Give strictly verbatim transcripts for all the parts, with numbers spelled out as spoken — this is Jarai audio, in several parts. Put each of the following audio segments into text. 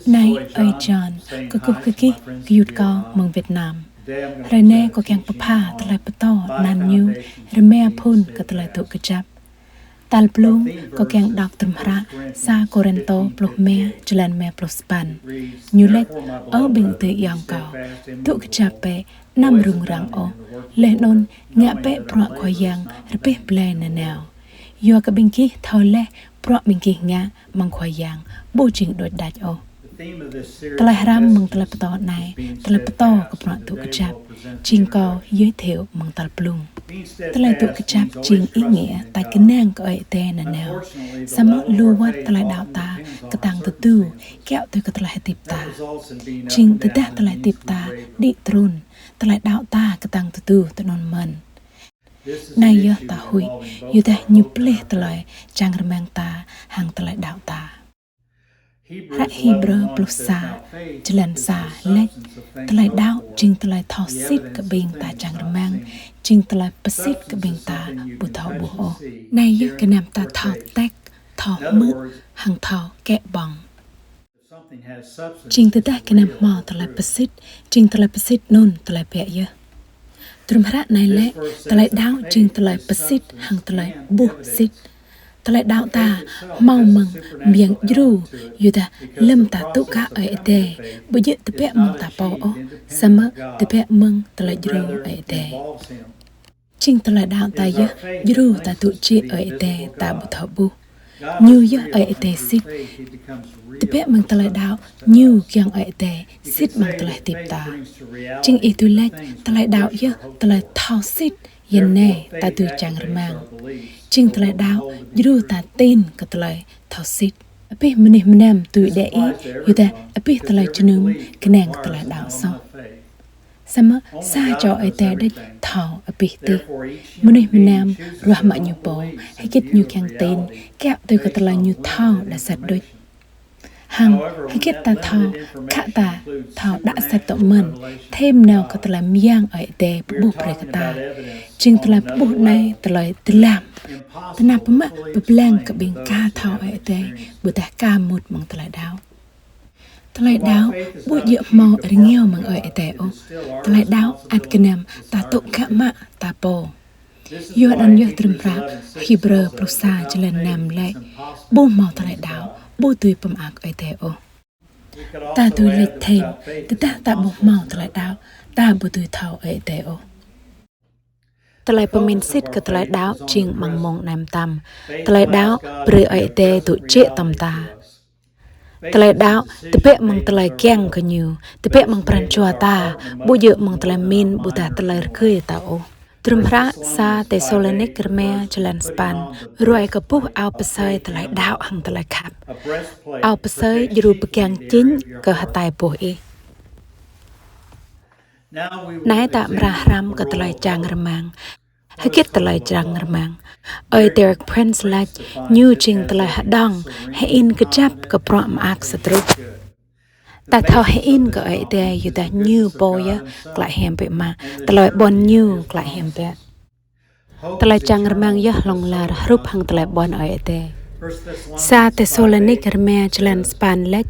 Anai, ơi John, kơkuh kơ gih, gơyut kâo mơ̆ng Việt Nam. Hrơi anai kâo kiăng pơpha tơlơi pơtô anăn ñu rơma phŭn kơ tơlơi dŏ kơjăp. Tal blung kâo kiăng đŏk tơlơi hră sa Kôrintô pluh rơma, jơlan rơma pluh sapăn. Ñu laĭ: Ơ ƀing adơi ayŏng kâo, dŏ kơjăp bĕ, anăm rŭng răng ôh. Laih anŭn ngă bĕ bruă Khua Yang rơbeh blai nanao. Yua kơ ƀing gih thâo laih bruă ƀing gih ngă amăng Khua Yang ƀu jing đôč đač ôh. Tơlơi hrăm mơ̆ng tơlơi pơtô anai, tơlơi pơtô kơ bruă dŏ kơjăp, jing kâo giới thiệu mơ̆ng tal blung. Tơlơi dŏ kơjăp jing ý nghĩa ta kơnang kơ Ơi Adai nanao. Samơ̆ lu wơ̆t tơlơi đaŏ ta kơtang tơdu kiaŏ tui kơ tơlơi hơdip ta. Jing tơdah tơlơi hơdip ta đĭ trŭn, tơlơi đaŏ ta kơtang tơdu tui anŭn mơ̆n. Anai yơh ta huĭ, yua dah ñu pơplih tơlơi čang rơmang ta hăng tơlơi đaŏ ta. Hră Hêbrơ pluh sa, jơlan sa laĭ: Tơlơi đaŏ jing tơlơi thâo sĭt kơ ƀing ta čang rơmang, jing tơlơi pơsĭt kơ ƀing ta ƀu thâo ƀuh ôh. Anai yơh gơnam ta thâo tek, thâo hmư̆, hăng thâo kĕ ƀơ̆ng. Jing tơdah gơnam hmâo tơlơi pơsĭt, jing tơlơi pơsĭt anŭn tơlơi biă yơh. Tơlơi hră anai laĭ, tơlơi đaŏ jing tơlơi pơsĭt hăng tơlơi ƀuh sĭt. Tơlơi đaŏ ta hmâo mơ̆ng mơyang djru, yua dah lơ̆m ta tŭ kơ Ơi Adai, ƀu djơ̆ tơbiă mơ̆ng ta pô ôh, samơ̆ tơbiă mơ̆ng tơlơi djru Ơi Adai. Jing tơlơi đaŏ ta yơh djru ta tŭ jĕ Ơi Adai ta ƀu thâo ƀuh. Ñu yơh Ơi Adai sĭt. Tơbiă mơ̆ng tơlơi đaŏ, ñu kiăng Ơi Adai sĭt mơ̆ng tơlơi hơdip ta. Jing ih tui laĭ, tơlơi đaŏ yơh tơlơi thâo sĭt, yan anai ta dưi čang rơmang. Jing tơlơi đaŏ djru ta tin kơ tơlơi thâo sĭt. Abih mơnuih mơnam dưi đe ih, yua dah abih tơlơi jơnum kơnang kơ tơlơi đaŏ soh. Samơ̆ sa čô Ơi Adai đôč thâo abih tih. Mơnuih mơnam ruah mă ñu pô, hơgĕt ñu kiăng tin, kiaŏ tui kơ tơlơi ñu thâo đa sat đôč. Hăng hơgĕt ta thâo, khă ta thâo đa sat tŏ mơ̆n, thêm nao kơ tơlơi mơyang Ơi Adai pơƀuh brơi kơ ta. Jing tơlơi pơƀuh anai tơlơi dơlăm. Tơnap mă pơblang kơ ƀing ka thâo Ơi Adai, ƀôdah ka mŭt mơ̆ng tơlơi đaŏ. Tơlơi đaŏ ƀu djơ̆ hmâo rơngiao mơ̆ng Ơi Adai ôh. Tơlơi đaŏ ăt gơnam ta tŭ kơ mă ta pô. Yua anŭn yơh tơlơi hră Hêbrơ pluh sa jơlan năm laĭ: Ƀu hmâo tơlơi đaŏ ƀu dưi pơmơak Ơi Adai ôh. Ta dưi laĭ thêm, tơdah ta ƀu hmâo tơlơi đaŏ, ta ƀu dưi thâo Ơi Adai ôh. Tơlơi pơmĭn sĭt kơ tơlơi đaŏ jing amăng mông anai mơtam. Tơlơi đaŏ brơi Ơi Adai dŏ jĕ tŏm ta. Tơlơi đaŏ tơbiă mơ̆ng tơlơi kiăng kơ ñu, tơbiă mơ̆ng pran jua ta, ƀu djơ̆ mơ̆ng tơlơi mĭn ƀôdah tơlơi rơgơi ta ôh. Tơlơi hră sa Têsalônik rơma jơlan sapăn ruai kơ boh ao pơsơi tơlơi đaŏ hăng tơlơi khăp. Ao pơsơi djru pơgang jing kơ hơtai boh ih. Anai ta amra hrăm kơ tơlơi čang rơmang. Hơgĕt tơlơi čang rơmang? Ơi Derek Prince laĭ, ñu jing tơlơi hơđong, hơĭn kơjăp kơ bruă mơak sa truh. Ta thâo hơĭn kơ Ơi Adai, yua dah ñu pô yơh klă hiam biă mă, tơlơi ƀuăn ñu klă hiam biă. Tơlơi čang rơmang yơh hlŏng lar hrup hăng tơlơi ƀuăn Ơi Adai. Sa Têsalônik rơma jơlan sapăn laĭ,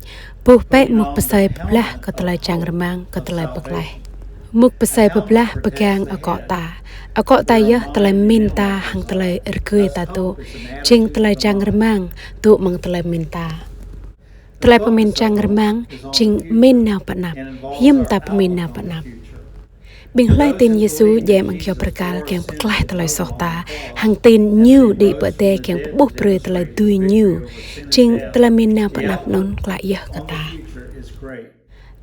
buh bĕ mŭk pơsơi pơblah kơ tơlơi čang rơmang, kơ tơlơi pơklaih. Mŭk pơsơi pơblah pơgang akŏ ta. Akŏ ta yơh tơlơi mĭn ta hăng tơlơi rơgơi ta dŏ. Jing tơlơi čang rơmang dŏ amăng tơlơi mĭn ta. Tơlơi pơmĭn čang rơmang jing mĭn nao pơ anăp. Hiư̆m ta pơmĭn nao pơ anăp? Ƀing hlơi tin Yêsu djai amăng kơyâo bơrkal kiăng pơklaih tơlơi soh ta, hăng tin ñu đĭ pơ adai kiăng pơƀuh brơi tơlơi dưi ñu. Jing tơlơi mĭn nao pơ anăp anŭn klă yơh kơ ta.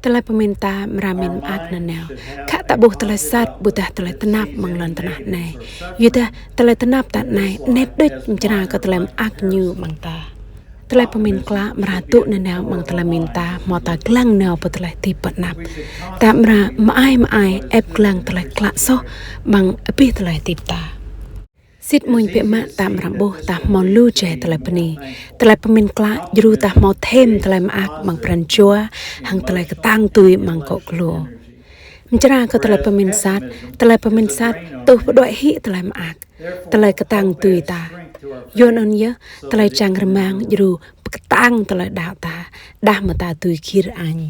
Tơlơi pơmĭn ta amra mĭn mơak nanao. Khă ta ƀuh tơlơi sat ƀôdah tơlơi tơnap amăng lŏn tơnah anai. Yua dah tơlơi tơnap ta anai anet đôč mơčra kơ tơlơi mơak ñu amăng ta. Tơlơi pơmĭn klă amra dŏ nanao amăng tơlơi mĭn ta, hmâo ta lăng nao pơ tơlơi hơdip pơ anăp. Ta amra mơai mơai ĕp lăng tơlơi klă soh amăng abih tơlơi hơdip ta. Sĭt mơ̆n biă mă ta amra ƀuh ta hmâo lu jai tơlơi bơni. Tơlơi pơmĭn klă djru ta hmâo thêm tơlơi mơak amăng pran jua, hăng tơlơi kơtang dưi amăng akŏ glô. Mơčra kơ tơlơi pơmĭn sat, tơlơi pơmĭn sat tuh pơđuaĭ hĭ tơlơi mơak, tơlơi kơtang dưi ta. Yua anŭn yơh, tơlơi čang rơmang djru pơkơtang tơlơi đaŏ ta, đah mơ̆ ta dưi gir añ.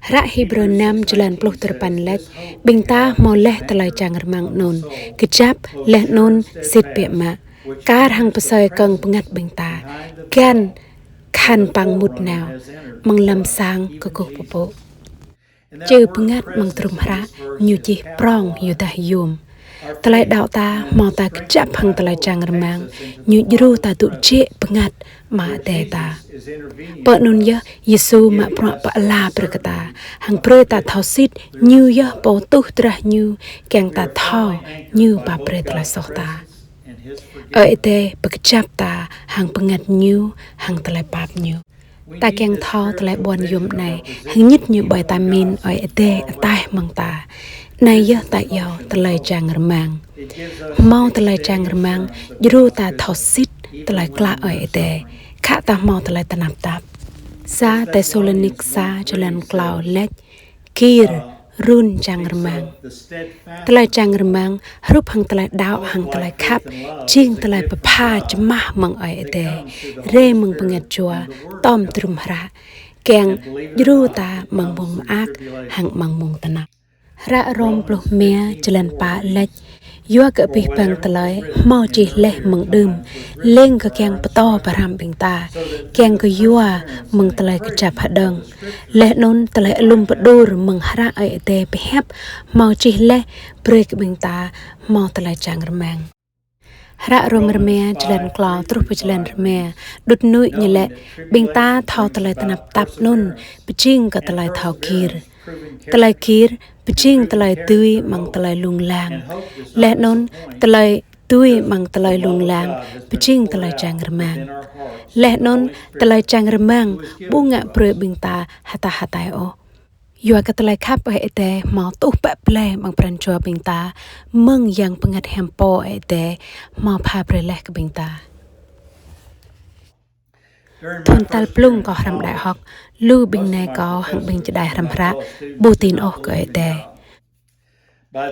Hră Hêbrơ năm jơlan pluh duarơpăn laĭ, ƀing ta hmâo laih tơlơi čang rơmang anŭn, kơjăp laih anŭn sĭt biă mă, kar hăng pơsơi kơ̆ng bơngăt ƀing ta, găn khăn păng mŭt nao, amăng lăm sang kơkuh pơpŭ. Čư bơngăt amăng drôm hră, ñu čih prŏng yua dah yôm. Tơlơi đaŏ ta, hmâo ta kơjăp hăng tơlơi čang rơmang, ñu djru ta dŏ jĕ bơngăt Ama Adai ta. Pơ anŭn yơh, Yêsu mă bruă pơala brơi kơ ta, hăng brơi ta thâo sĭt, Ñu yơh Pô tuh drah Ñu, kiăng ta thâo, Ñu pap brơi tơlơi soh ta. Ơi Adai pơkơjăp ta hăng bơngăt Ñu, hăng tơlơi pap Ñu. Ta kiăng thâo tơlơi ƀuăn yôm anai, hơngit ñu ƀơi ta mĭn Ơi Adai ataih mơ̆ng ta. Anai yơh ta iâu tơlơi čang rơmang. Hmâo tơlơi čang rơmang, djru ta thâo sĭt tơlơi klă Ơi Adai. Khă ta hmâo tơlơi tơnap tap. Sa Têsalônik sa jơlan klâo laĭ, gir, run čang rơmang. Tơlơi čang rơmang, hrup hăng tơlơi đaŏ hăng tơlơi khăp, jing tơlơi pơpha čơmah mơ̆ng Ơi Adai, rai mơ̆ng bơngăt jua, tŏm drôm hră, kiăng djru ta amăng mông mơak, hăng amăng mông tơnap. Hră Rôm pluh rơma, jơlan pă laĭ, yua kơ abih bang tơlơi, hmâo čih laih mơ̆ng đưm, lêng kơ kiăng pơtô pơhrăm ƀing ta, kiăng kơ yua mơ̆ng tơlơi kơjăp hơđơ̆ng. Laih anŭn tơlơi alum pơđur mơ̆ng hră Ơi Adai pơhiăp, hmâo čih laih brơi kơ ƀing ta, hmâo tơlơi čang rơmang. Hră Rôm rơma, jơlan klâo truh pơ jơlan rơma, đŭt nuĭ ñu laĭ, ƀing ta thâo tơlơi tơnap tap anŭn, pơjing kơ tơlơi thâo gir. Tơlơi gir, pơjing tơlơi dưi amăng tơlơi lông lang. Laih anŭn, tơlơi dưi amăng tơlơi lông lang, pơjing tơlơi čang rơmang. Laih anŭn, tơlơi čang rơmang, ƀu ngă brơi ƀing ta hơtah hơtai ôh. Yua kơ tơlơi khăp Ơi Adai hmâo tuh pă blai amăng pran jua ƀing ta, mơ̆ng Yang Bơngăt Hiam Pô Ơi Adai hmâo pha brơi laih kơ ƀing ta. Thŭn tal blung kâo hrăm đại học, lu ƀing nai kâo hăng ƀing čơđai hrăm hră, ƀu tin ôh kơ Ơi Adai.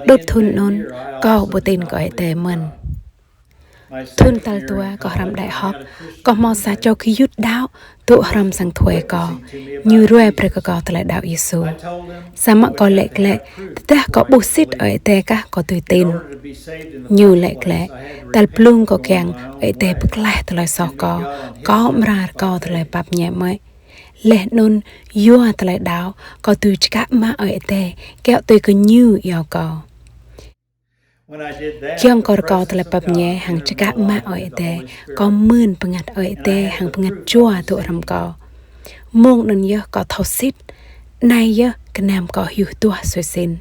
Đŭt thŭn anŭn, kâo ƀu tin kơ Ơi Adai mơ̆n. Thŭn tal dua kâo hrăm đại học, kâo hmâo sa čô gơyut đaŏ, dŏ hrŏm sang thuê kâo. Ñu ruai brơi kơ kâo tơlơi đaŏ Yêsu. Samơ̆ kâo laĭ glaĭ, tơdah kâo ƀuh sĭt Ơi Adai kah kâo dưi tin. Ñu laĭ glaĭ, tal blung kâo kiăng Ơi Adai pơklaih tơlơi soh kâo, kâo amra rơkâo tơlơi pap ñe mơ̆i. Laih anŭn yua tơlơi đaŏ, kâo dưi čơkă mă Ơi Adai, kiaŏ tui kơ Ñu iâu kâo. Giŏng kâo rơkâo tơlơi pap ñe hăng čơkă mă Ơi Adai, kâo mưn bơngăt Ơi Adai hăng bơngăt jua dŏ hrŏm kâo. Mông anŭn yơh kâo thâo sĭt, anai yơh gơnam kâo hyu duah sui sĭn.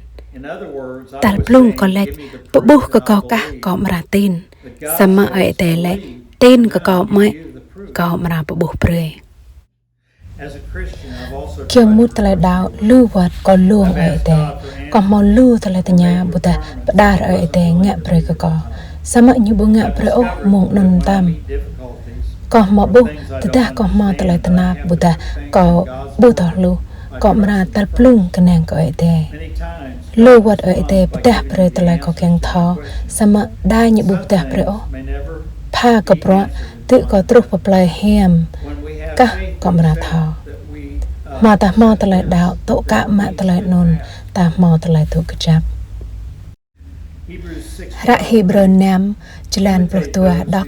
Tal blung kâo laĭ, pơƀuh kơ kâo kah kâo amra tin. Samơ̆ Ơi Adai laĭ, tin kơ kâo mơ̆i, kâo amra pơƀuh brơi. Giŏng mŭt tơlơi đaŏ, lu wơ̆t kâo lông Ơi Adai. Kâo hmâo lu tơlơi tơña ƀôdah pơđar Ơi Adai ngă brơi kơ kâo. Samơ̆ Ñu ƀu ngă brơi ôh mông anŭn mơtam. Kâo hmâo ƀuh, tơdah kâo hmâo tơlơi tơnap ƀôdah kâo ƀu thâo hluh, kâo amra tal blung kơnang kơ Ơi Adai. Lu wơ̆t Ơi Adai pơdah brơi tơlơi kâo kiăng thâo, samơ̆ đa Ñu ƀu pơdah brơi ôh. Pha kơ bruă, tơl kâo truh pơ plơi hiam, kah kâo amra thâo. Hmâo ta hmâo tơlơi đaŏ, tŏ kă mă tơlơi anŭn, ta hmâo tơlơi dŏ kơjăp. Hră Hêbrơ năm, jơlan pluh dua đŏk,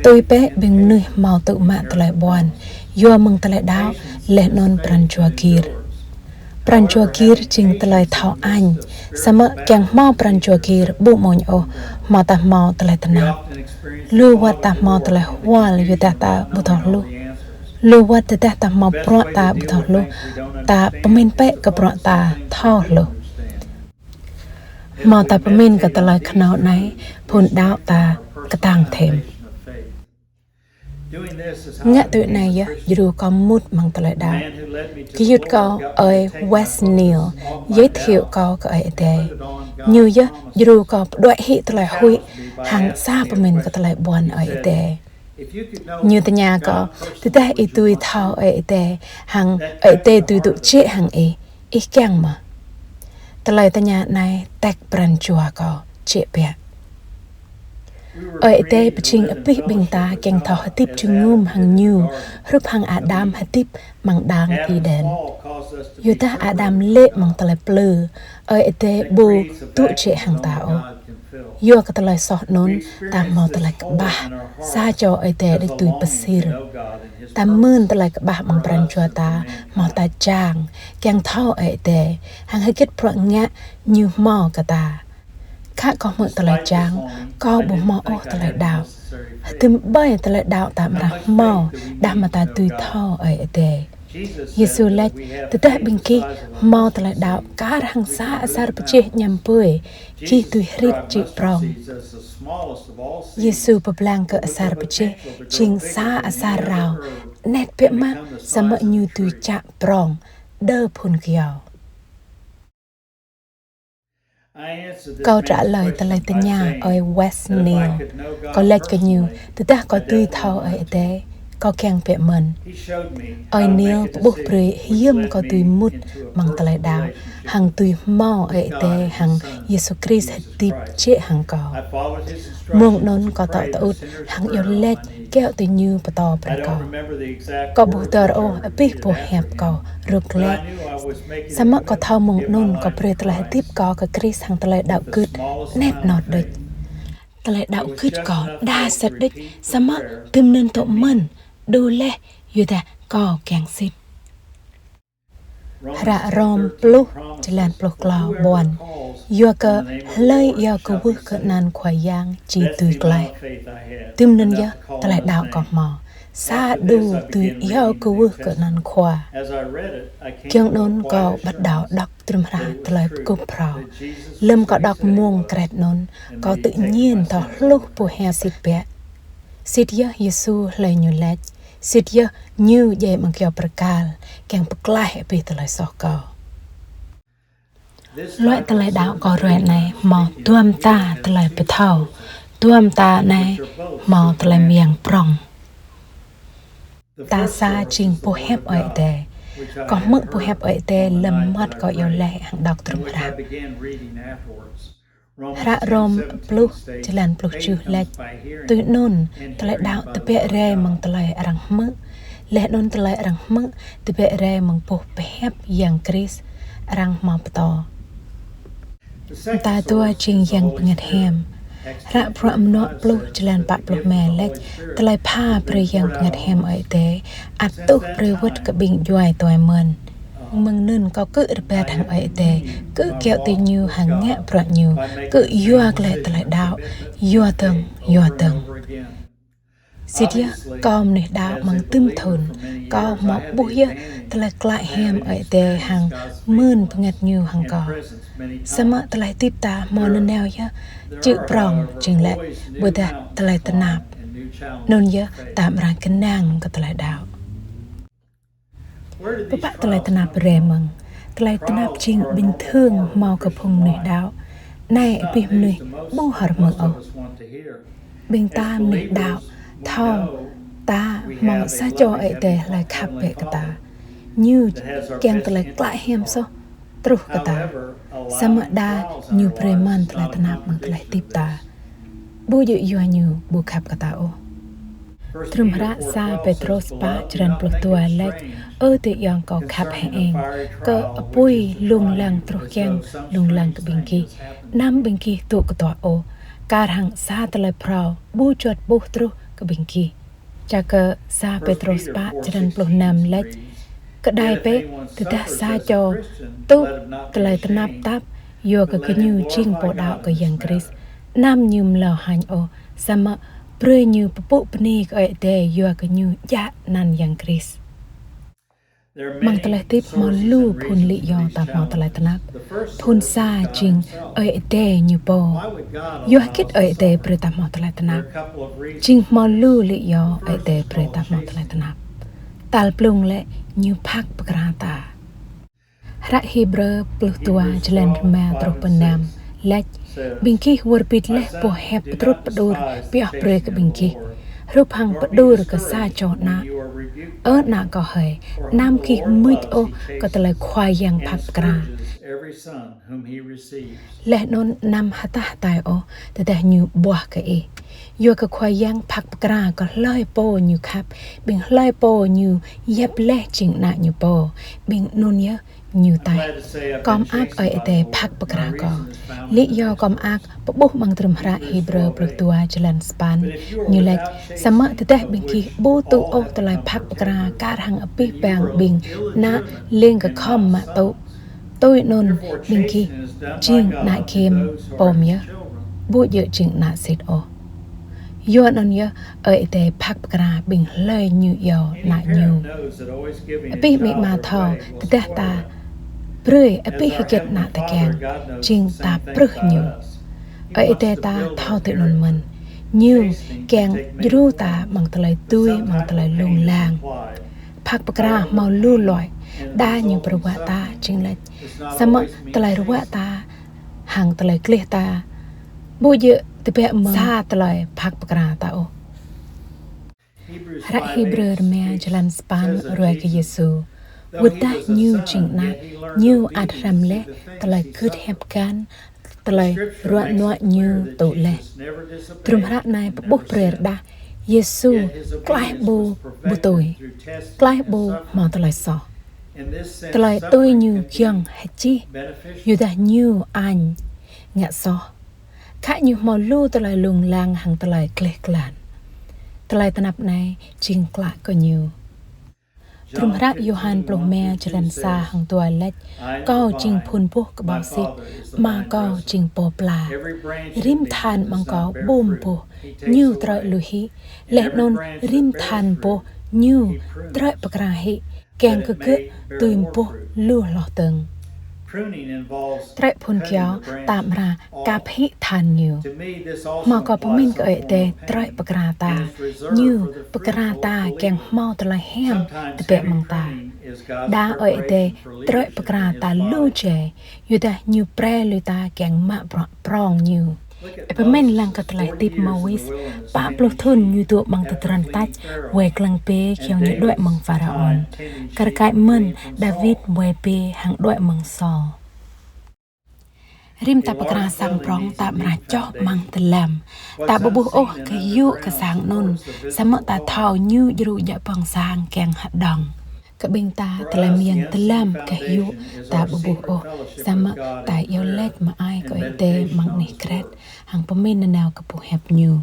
tui bĕ ƀing mơnuih hmâo tŭ mă tơlơi ƀuăn, yua mơ̆ng tơlơi đaŏ, laih anŭn pran jua gir. Pran jua gir jing tơlơi thâo añ, samơ̆ kiăng hmâo pran jua gir ƀu amuñ ôh, hmâo ta hmâo tơlơi tơnap. Lu wơ̆t ta hmâo tơlơi hual yua dah ta ƀu thâo hluh. Lu wơ̆t tơdah ta hmâo bruă ta ƀu thâo hluh, ta pơmĭn bĕ kơ bruă ta thâo hluh. Hmâo ta pơmĭn kơ tơlơi khnâo anai, phŭn đaŏ ta kơtang thêm. Ngă tui anai yơh djru kâo mŭt amăng tơlơi đaŏ. Gơyut kâo ơi Wes Neal giới thiệu kâo kơ Ơi Adai. Ñu yơh djru kâo pơđuaĭ hĭ tơlơi huĭ hăng sa pơmĭn kơ tơlơi ƀuăn Ơi Adai. Ñu tơña kâo, tơdah ih dưi thâo Ơi Adai hăng Ơi Adai dưi dŏ jĕ hăng ih, ih kiăng mơ̆? Tơlơi tơña anai tĕk pran jua kâo jĕ biă. Ơi Adai pơjing abih ƀing ta kiăng thâo hơdip jơngum hăng Ñu, hrup hăng Adam hơdip amăng đang Êđen. Yua dah Adam lê̆ amăng tơlơi plư, Ơi Adai ƀu dŏ jĕ hăng ta ôh. Yua kơ tơlơi soh anŭn, ta hmâo tơlơi kơƀah, sa čô Ơi Adai đôč tui pơsir. Ta mưn tơlơi kơƀah amăng pran jua ta, hmâo ta čang, kiăng thâo Ơi Adai, hăng hơget bruă ngă Ñu hmâo kơ ta. Khă kâo hmư̆ tơlơi čang, kâo ƀu hmâo ôh tơlơi đaŏ. Hơdôm ƀơi tơlơi đaŏ ta amra hmâo, đah mơ̆ ta dưi thâo Ơi Adai. Yêsu laĭ, tơdah ƀing gih hmâo tơlơi đaŏ kar hăng sa asar pơjeh añăm bưi, gih dưi hơrit čư̆ prong. Yêsu pơblang kơ asar pơjeh, jing sa asar rao, anet biă mă, samơ̆ Ñu dưi čă prong, đơ phŭn kơyâo. Kâo trả lời tơlơi tơña ơi Wes Neal. Kâo laĭ kơ ñu, tơdah kâo dưi thâo Ơi Adai, kâo kiăng biă mơ̆n. Ơi Neal pơƀuh brơi hiư̆m kâo dưi mŭt amăng tơlơi đaŏ, hăng dưi hmâo Ơi Adai hăng Yêsu Krist hơdip jĕ hăng kâo. Mông anŭn kâo tŏ tơŭt hăng iâu laĭ kiaŏ tui Ñu pơtô brơi kâo. Kâo ƀu dơr ôh abih boh hiăp kâo rơ̆k lĕ. Samơ̆ kâo thâo mông anŭn kâo brơi tơlơi hơdip kâo kơ Krist hăng tơlơi đaŏ gưt anet anŏt đôč. Tơlơi đaŏ gưt kâo đa sĭt đôč, samơ̆ tơm anŭn tŏ mơ̆n, đu laih, yua dah kâo kiăng sĭt. Hră Rôm pluh, jơlan pluh klâo ƀuăn. Yua kơ hlơi iâu kwưh kơ anăn Khua Yang či dưi klaih. Tơm anŭn yơh tơlơi đaŏ kâo hmâo. Sa đu dưi iâu kwưh kơ anăn Khua. Giŏng anŭn kâo bắt đầu đọc tơlơi pơkŭp phrâo. Lơ̆m kâo đọc mông kret anŭn, kâo tự nhiên thâo hluh boh hiăp sĭt biă. Sĭt yơh Yêsu hlơi Ñu laĭ, sĭt yơh Ñu djai amăng kơyâo bơrkal, kiăng pơklaih abih tơlơi soh kâo. Luăi tơlơi đaŏ kâo ruai anai hmâo dua mơta tơlơi pơthâo, dua mơta anai hmâo tơlơi mơyang prong. Mơta sa jing boh hiăp Ơi Adai. Kâo hmư̆ boh hiăp Ơi Adai lơ̆m mơmŏt kâo iâu laĭ hăng đŏk trŭm hră. Hră Rôm pluh, jơlan pluh tơjuh laĭ: Tui anŭn, tơlơi đaŏ tơbiă rai mơ̆ng tơlơi arăng hmư̆, laih anŭn tơlơi arăng hmư̆ tơbiă rai mơ̆ng boh pơhiăp Yang Krist arăng hmâo pơtô. Mơta dua jing Yang Bơngăt Hiam. Hră Bruă Mơnuă pluh, jơlan pă pluh rơma laĭ: Tơlơi pha brơi Yang Bơngăt Hiam Ơi Adai ăt tuh brơi wơ̆t kơ ƀing djuai tuai mơ̆n. Mơ̆ng anŭn kâo kư̆ rơbat hăng Ơi Adai, kư̆ kiaŏ tui Ñu hăng ngă bruă Ñu, kư̆ yua glaĭ tơlơi đaŏ, yua dơ̆ng, yua dơ̆ng. Sĭt yơh, kâo mơnuih đaŏ amăng tơm thŭn, kâo hmâo ƀuh yơh tơlơi klă hiam Ơi Adai hăng mơ̆n bơngăt Ñu hăng kâo. Samơ̆ tơlơi hơdip ta hmâo nanao yơh, čư̆ prong jing lĕ, ƀôdah tơlơi tơnap. Anŭn yơh ta amra kơnang kơ tơlơi đaŏ. Pơpă tơlơi tơnap rai mơ̆ng? Tơlơi tơnap jing bình thường hmâo kơ phung mơnuih đaŏ. Anai abih mơnuih ƀu hơmư̆ ôh. Ƀing ta mơnuih đaŏ thâo ta hmâo sa čô Ơi Adai hlơi khăp bĕ kơ ta. Ñu kiăng tơlơi klă hiam soh truh kơ ta. Samơ̆ đa Ñu brơi mơ̆n tơlơi tơnap mơ̆ng tơlơi hơdip ta. Ƀu djơ̆ yua Ñu ƀu khăp kơ ta ôh. Trŭm hră sa Pêtrôs pă, jơlan pluh dua laĭ: Ơ adơi ayŏng kâo khăp hơeng, kâo apui lông lăng truh kiăng lông lăng kơ ƀing gih, anăm ƀing gih dŏ kơtuă ôh, kar hăng sa tơlơi phrâo ƀu juăt ƀuh truh kơ ƀing gih. Ča kơ sa Pêtrôs pă, jơlan pluh năm laĭ: Kơđai bĕ, tơdah sa čô tŭ tơlơi tơnap tap, yua kơ gơñu jing pô đaŏ kơ Yang Krist, anăm ñu mlâo hañ ôh, samơ̆ brơi ñu pơpŭ bơni kơ Ơi Adai yua kơ ñu djă anăn Yang Krist. Amăng tơlơi hơdip hmâo lu phŭn lý do ta hmâo tơlơi tơnap. Phŭn sa jing Ơi Adai Ñu pô. Yua hơget Ơi Adai brơi ta hmâo tơlơi tơnap? Jing hmâo lu lý do Ơi Adai brơi ta hmâo tơlơi tơnap. Tal blung lĕ, Ñu phak pơkra ta. Hră Hêbrơ pluh dua, jơlan rơma truh pơ năm laĭ: Ƀing gih wơr bĭt laih boh hiăp pơtrŭt pơđur pioh brơi kơ ƀing gih, hrup hăng pơđur kơ sa čô ană. Ơ ană kâo hơi, anăm gih mưč ôh kơ tơlơi Khua Yang phak pơkra, laih anŭn anăm hơtah hơtai ôh tơdah Ñu ƀuah kơ ih. Yua kơ Khua Yang phak pơkra kơ hlơi pô Ñu khăp, ƀing hlơi pô Ñu yap laih jing ană Ñu pô, ƀing anŭn yơh Ñu taih. Kâo mơak Ơi Adai phak pơkra kâo. Lý do kâo mơak pơƀuh amăng hơdrôm hră Hêbrơ pluh dua jơlan sapăn, ñu laĭ: Samơ̆ tơdah ƀing gih ƀu tŭ ôh tơlơi phak pơkra kar hăng abih bang ƀing ană lêng kơ khŏm mă tŭ, tui anŭn ƀing gih jing ană gim pôm yơh, ƀu djơ̆ jing ană sĭt ôh. Yua anŭn yơh Ơi Adai phak pơkra ƀing hlơi Ñu iâu ană Ñu. Abih amĭ ama thâo, tơdah ta brơi abih hơget ană ta kiăng, jing ta prưh Ñu. Ơi Adai ta thâo tui anŭn mơ̆n. Ñu kiăng djru ta amăng tơlơi dưi, amăng tơlơi lông lang. Phak pơkra hmâo lu loại, đa Ñu pơruă ta jing laĭ. Samơ̆ tơlơi ruă ta hăng tơlơi gleh ta ƀu djơ̆ tơbiă mơ̆ng sa tơlơi phak pơkra ta ôh. Hră Hêbrơ rơma jơlan sapăn ruai kơ Yêsu: Wơ̆t dah Ñu jing ană, Ñu ăt hrăm laih tơlơi gưt hiăp găn, tơlơi ruă nuă Ñu tŭ laih. Hơdrôm hră anai pơƀuh brơi rơđah Yêsu klaih ƀu, ƀu tui, klaih ƀu hmâo tơlơi soh. Tơlơi tui Ñu giŏng hơčih, yua dah Ñu añ ngă soh. Khă Ñu hmâo lu tơlơi lông lang hăng tơlơi gleh glan. Tơlơi tơnap anai jing klă kơ Ñu. Hơdrôm hră Yôhan pluh rơma jơlan sa hăng dua laĭ: Kâo jing phun boh kơƀâo sĭt, Ama Kâo jing pô pla. Rĭm than amăng Kâo ƀum boh, Ñu trơi lui hĭ, laih anŭn rĭm than boh Ñu trơi pơkra hĭ, kiăng kơ gơ̆ dưi boh lu hloh dơ̆ng. Trơi phun kơyâo ta amra kăp hĭ than ñu. Hmâo kâo pơmĭn kơ Ơi Adai trơi pơkra ta, Ñu pơkra ta kiăng hmâo tơlơi hiam tơbiă mơ̆ng ta. Đa Ơi Adai trơi pơkra ta lu jai, yua dah Ñu pre lui ta kiăng mă bruă prong Ñu. Ih pơmĭn lăng kơ tơlơi hơdip Môis, pă pluh thŭn ñu dŏ amăng tơdron tač, wai glăng bê giŏng ñu đuaĭ mơ̆ng Pharaôn. Kar kaĭ mơ̆n Dawid wai bê hăng đuaĭ mơ̆ng Saul. Rĭm ta pơkra sang prong ta amra čoh amăng dơlăm. Ta ƀu ƀuh ôh gah yŭ kơ sang anŭn, samơ̆ ta thâo ñu djru djă ƀơ̆ng sang kiăng hơđong. Kơ ƀing ta tơlơi mơyang dơlăm gah yŭ ta ƀu ƀuh ôh, samơ̆ ta iâu laĭ mơai kơ Ơi Adai amăng anih kret, hăng pơmĭn nanao kơ boh hiăp Ñu.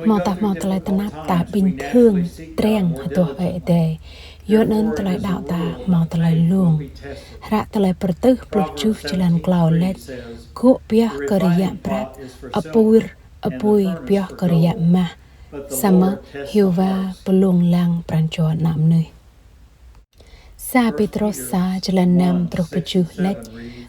Hmâo ta hmâo tơlơi tơnap ta ƀing thương, triăng hơduah Ơi Adai. Yua anŭn tơlơi đaŏ ta hmâo tơlơi lông. Hră Tơlơi Pơrơtuh pluh tơjuh jơlan klâo laĭ: Gŭ pioh kơ rơiă prăk, apui, apui pioh kơ rơiă mah. Samơ̆ Yêhôwa pơlông lăng pran jua ană mơnuih. Sa Pêtrôs sa jơlan năm truh pơjuh laĭ: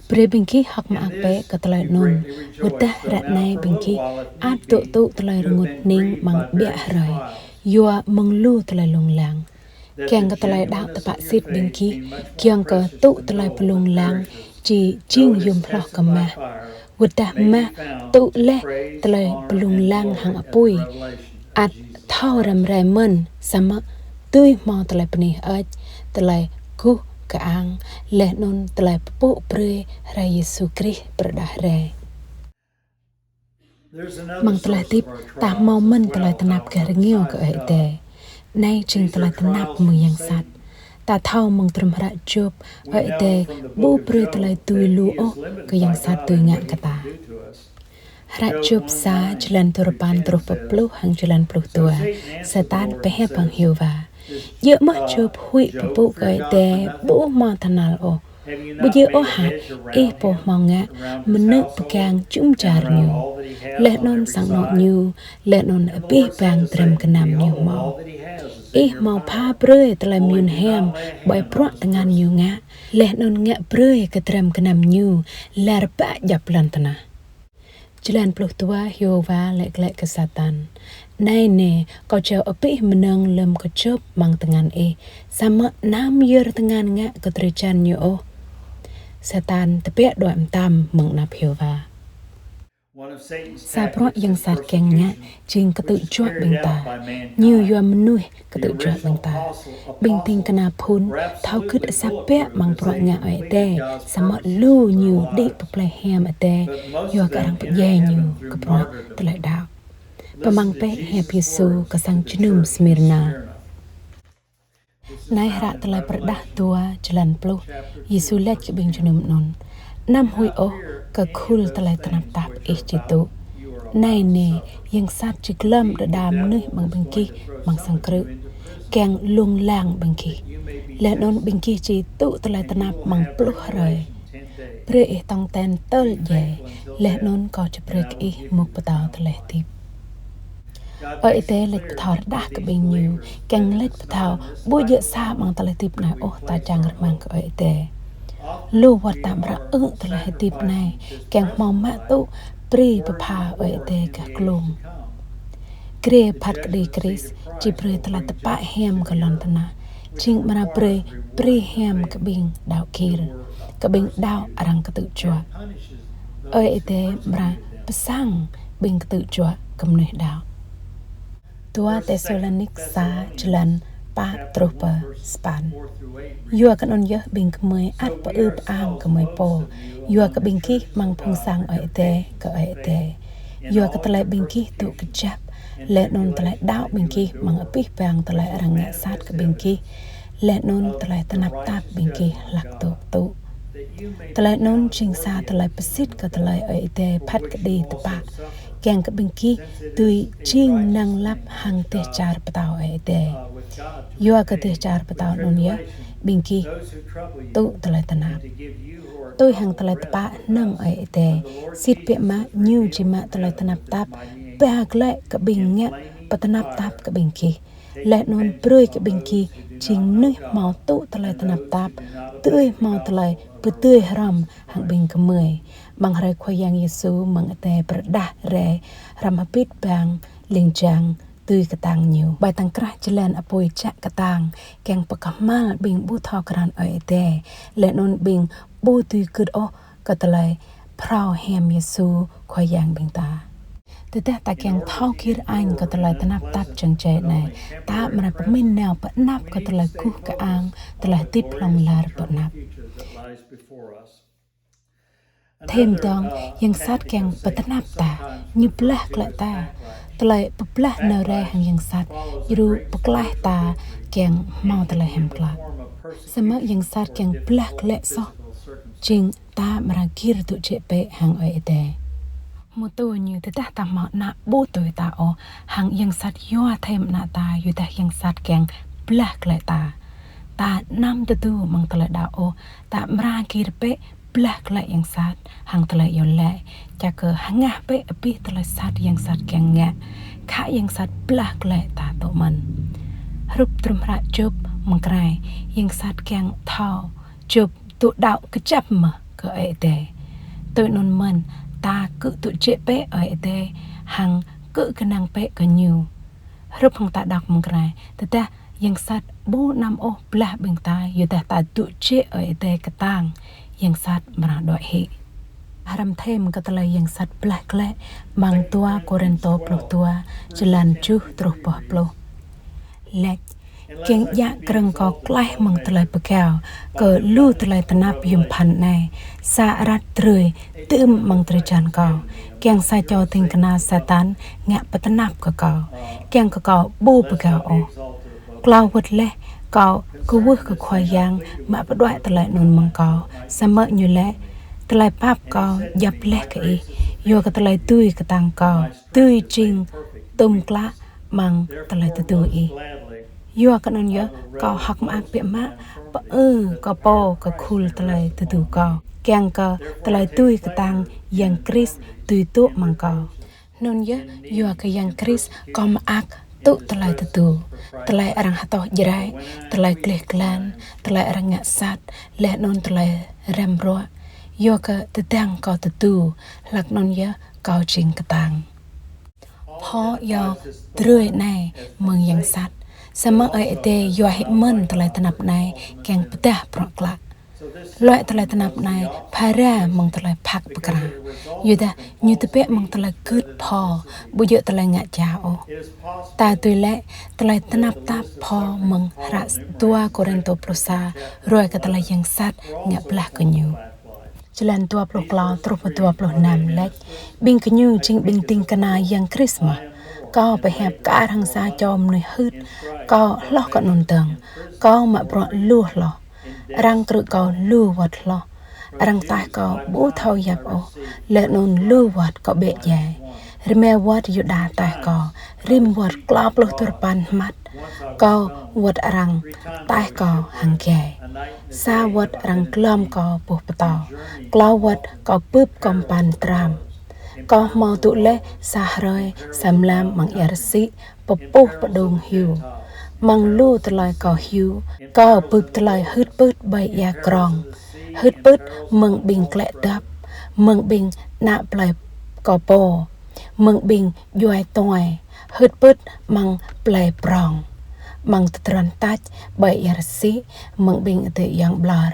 Brơi ƀing gih hơ̆k mơak bĕ kơ tơlơi anŭn, wơ̆t dah ră anai ƀing gih ăt dŏ tŭ tơlơi rơngot hning amăng ƀiă hrơi, yua mơ̆ng lu tơlơi lông lang. Kiăng kơ tơlơi đaŏ tơpă sĭt ƀing gih, kiăng kơ tŭ tơlơi pơlông lang či jing yôm hloh kơ mah. Wơ̆t dah mah tŭ laih tơlơi pơlông lang hăng apui, ăt thâo răm rai mơ̆n, samơ̆ dưi hmâo tơlơi bơni hơơč, tơlơi guh kơang, laih anŭn tơlơi pơpŭ brơi hrơi Yêsu Krist pơrơđah rai. Amăng tơlơi hơdip, ta hmâo mơ̆n tơlơi tơnap gah rơngiao kơ Ơi Adai. Anai jing tơlơi tơnap mơ̆ng yang sat. Ta thâo mơ̆ng hơdrôm hră Jôb, Ơi Adai ƀu brơi tơlơi dưi lu ôh kơ yang sat dưi ngă kơ ta. Hră Jôb sa, jơlan duarơpăn truh pơ pluh hăng jơlan pluh dua, Satan pơhiăp hăng Yêhôwa: Djơ̆ mơ̆ Jôb huĭ pơpŭ kơ Ơi Adai ƀu hmâo tơhnal ôh? Ƀu djơ̆ ôh hă, ih pô hmâo ngă mơnư̆ pơgang jum dar ñu, laih anŭn sang anŏ ñu, laih anŭn abih bang dram gơnam ñu hmâo? Ih hmâo pha brơi tơlơi mơyun hiam ƀơi bruă tơngan ñu ngă, laih anŭn ngă brơi kơ dram gơnam ñu lar ƀă djŏp lŏn tơnah. Jơlan pluh dua, Yêhôwa laĭ glaĭ kơ Satan: Anai nê, kâo jao abih mơnơ̆ng lơ̆m kơ Jôb amăng tơngan ih, samơ̆ anăm yơr tơngan ngă kơ drơi jan ñu ôh. Satan tơbiă đuaĭ mơtam mơ̆ng anăp Yêhôwa. Sa bruă yang sat kiăng ngă jing kơtư̆ juă ƀing ta. Ñu yua mơnuih kơtư̆ juă ƀing ta. Ƀing ding kơna phŭn thâo gưt asăp biă amăng bruă ngă Ơi Adai, samơ̆ lu ñu đĭ pơ plei hiam Adai yua kơ arăng pơdjai ñu kơ bruă tơlơi đaŏ. Pơmăng pĕ hiăp Yêsu kơ sang jơnum Smyrna. Anai hră Tơlơi Pơrơđah dua, jơlan pluh. Yêsu laĭ kơ ƀing jơnum anŭn: Anăm huĭ ôh kơ khul tơlơi tơnap tap ih či tŭ. Anai nê, yang sat či glŏm đơđa mơnuih amăng ƀing gih amăng sang krư̆, kiăng lông lăng ƀing gih. Laih anŭn ƀing gih či tŭ tơlơi tơnap amăng pluh hrơi. Brơi ih tong ten tơl djai, laih anŭn kâo či brơi kơ ih mŭk pơtao tơlơi hơdip. Ơi Adai laĭ pơthâo rơđah kơ ƀing ñu, kiăng laĭ pơthâo ƀu djơ̆ sa amăng tơlơi hơdip anai ôh ta čang rơmang kơ Ơi Adai. Lu wơ̆t ta amra ư̆ tơlơi hơdip anai, kiăng hmâo mă tŭ brơi pơpha Ơi Adai gah glông. Grê phat kơđi Krist či brơi tơlơi tơpă hiam kơ lŏn tơnah, jing amra brơi brơi hiam kơ ƀing đaŏ gir, kơ ƀing đaŏ arăng kơtư̆ juă. Ơi Adai amra pơsăng ƀing kơtư̆ juă kơ mơnuih đaŏ. Dua Têsalônik sa, jơlan pă truh pơ sapăn. Yua kơ anŭn yơh ƀing gơmơi ăt pơư pơang gơmơi pô, yua kơ ƀing gih amăng phung sang Ơi Adai kơ Ơi Adai. Yua kơ tơlơi ƀing gih tŭ kơjăp, laih anŭn tơlơi đaŏ ƀing gih amăng abih bang tơlơi arăng ngă sat kơ ƀing gih, laih anŭn tơlơi tơnap tap ƀing gih hlak tŭ tŭ. Tơlơi anŭn jing sa tơlơi pơsit kơ tơlơi Ơi Adai phat kơđi tơpă, kiăng kơ ƀing gih dưi jing năng lăp hăng dêh čar pơtao Ơi Adai. Yua kơ dêh čar pơtao anŭn yơh ƀing gih tŭ tơlơi tơnap. Tui hăng tơlơi tơpă hơnơ̆ng Ơi Adai, sĭt biă mă ñu či mă tơlơi tơnap tap ba glaĭ kơ ƀing ngă pơtơnap tap kơ ƀing gih. Laih anŭn brơi kơ ƀing gih jing mơnuih hmâo tŭ tơlơi tơnap tap, dưi hmâo tơlơi pơdơi hrŏm hăng ƀing gơmơi, amăng hrơi Khua Yang Yêsu mơ̆ng adai pơrơđah rai hrŏm hơbĭt bang ling jang dưi kơtang ñu. Ƀơi tơ̆ng krah jơlan apui čă kơtang, kiăng pơkơhmal ƀing ƀu thâo krăn Ơi Adai, laih anŭn ƀing ƀu dưi gưt ôh kơ tơlơi phrâo hiam Yêsu Khua Yang ƀing ta. Tơdah ta kiăng thâo gir añ kơ tơlơi tơnap tap jơ̆ng jai anai, ta amra pơmĭn nao pơ anăp kơ tơlơi guh kơang, tơlơi hơdip hlŏng lar pơ anăp. Thêm dơ̆ng, yang sat kiăng pơtơnap ta, ñu blah glaĭ ta. Tơlơi pơblah nao rai hăng yang sat, djru pơklaih ta kiăng hmâo tơlơi hiam klă. Samơ̆ yang sat kiăng blah glaĭ soh, jing ta amra gir tŭ jĕ bĕ hăng Ơi Adai. Mơ̆ tui ñu tơdah ta hmâo ană ƀu tui ta ôh, hăng yang sat yua thêm ană ta, yua dah yang sat kiăng blah glaĭ ta. Ta anăm tơdu amăng tơlơi đaŏ ôh, ta amra gir bĕ blah glaĭ yang sat hăng tơlơi iâu laĭ, čă kơ hơngah bĕ abih tơlơi sat yang sat kiăng ngă, khă yang sat blah glaĭ ta tŭ mơ̆n. Hrup trum hră Jôb mơ̆ng krah, yang sat kiăng thâo Jôb tŭ đaŏ kơjăp mơ̆ kơ Ơi Adai. Tui anŭn mơ̆n, ta kơ tŭ jĕ bĕ Ơi Adai hăng kơ kơnang bĕ kơ ñu. Hrup hăng ta đŏk mơ̆ng krah, tơdah yang sat ƀu anăm ôh blah ƀing ta, yua dah ta tŭ jĕ Ơi Adai kơtang, yang sat amra đuaĭ hĭ. Hrăm thêm kơ tơlơi yang sat blah glaĭ, amăng dua Kôrintô pluh dua, jơlan tơjuh truh pơ pluh. Laĭ: Kiăng djă krơ̆ng kâo klaih mơ̆ng tơlơi pơgao kơ lu tơlơi tơnap yôm phăn anai, sa arăt drơi dưm amăng drơi jan kâo, kiăng sa čô ding kơna Satan ngă pơtơnap kơ kâo, kiăng kơ kâo ƀu pơgao ôh. Klâo wơ̆t laih kâo kwưh kơ Khua Yang mă pơđuaĭ tơlơi anŭn mơ̆ng kâo, samơ̆ ñu laĭ: Tơlơi pap kâo djăp laih kơ ih, yua kơ tơlơi dưi kơtang kâo dưi jing tŭm klă amăng tơlơi tơdu ih. Yua kơ anŭn yơh kâo hơ̆k mơak biă mă pơư kơ pô kơ khul tơlơi tơdu kâo, kiăng kơ tơlơi dưi kơtang Yang Krist dưi dŏ amăng kâo. Anŭn yơh yua kơ Yang Krist kâo mơak tŭ tơlơi tơdu, tơlơi arăng hơtŏh jrai, tơlơi gleh glan, tơlơi arăng ngă sat, laih anŭn tơlơi răm ruă. Yua kơ tơdang kâo tơdu, hlak anŭn yơh kâo jing kơtang. Pho iâu drơi anai mơ̆ng yang sat. Samơ̆ Ơi Adai yua hĭ mơ̆n tơlơi tơnap anai kiăng pơdah bruă klă. Luai tơlơi tơnap anai phara mơ̆ng tơlơi phak pơkra. Yua dah ñu tơbiă mơ̆ng tơlơi gưt pho, ƀu djơ̆ tơlơi ngă jao ôh. Ta tui laĭ tơlơi tơnap tap pho mơ̆ng hră dua Kôrintô pluh sa, ruai kơ tơlơi yang sat ngă blah kơ ñu. Jơlan dua pluh klâo truh pơ dua pluh năm laĭ: Ƀing gơñu jing ƀing ding kơna Yang Krist mơ̆? Kâo pơhiăp kar hăng sa čô mơnuih hưt, kâo hloh kơ anŭn dơ̆ng, kâo mă bruă lu hloh. Arăng krư̆ kâo lu wơ̆t hloh. Arăng taih kâo ƀu thâo yap ôh, laih anŭn lu wơ̆t kâo bĕ djai. Rơma wơ̆t Yuđa taih kâo, rĭm wơ̆t klâo pluh duarơpăn hmăt. Kâo wơ̆t arăng taih kâo hăng gai. Sa wơ̆t arăng glŏm kâo boh pơtâo. Klâo wơ̆t kâo bưp kơmpăn tram. Kâo hmâo dŏ laih sa hrơi sa mlam amăng ia rơsĭ pơpuh pơđông hyu. Amăng lu tơlơi kâo hyu, kâo bưp tơlơi hưt pưt ƀơi ia krong. Hưt pưt mơ̆ng ƀing klĕ dăp, mơ̆ng ƀing ană plơi kâo pô, mơ̆ng ƀing djuai tuai, hưt pưt amăng plơi prong, amăng tơdron tač ƀơi ia rơsĭ, mơ̆ng ƀing adơi ayŏng ƀlŏr.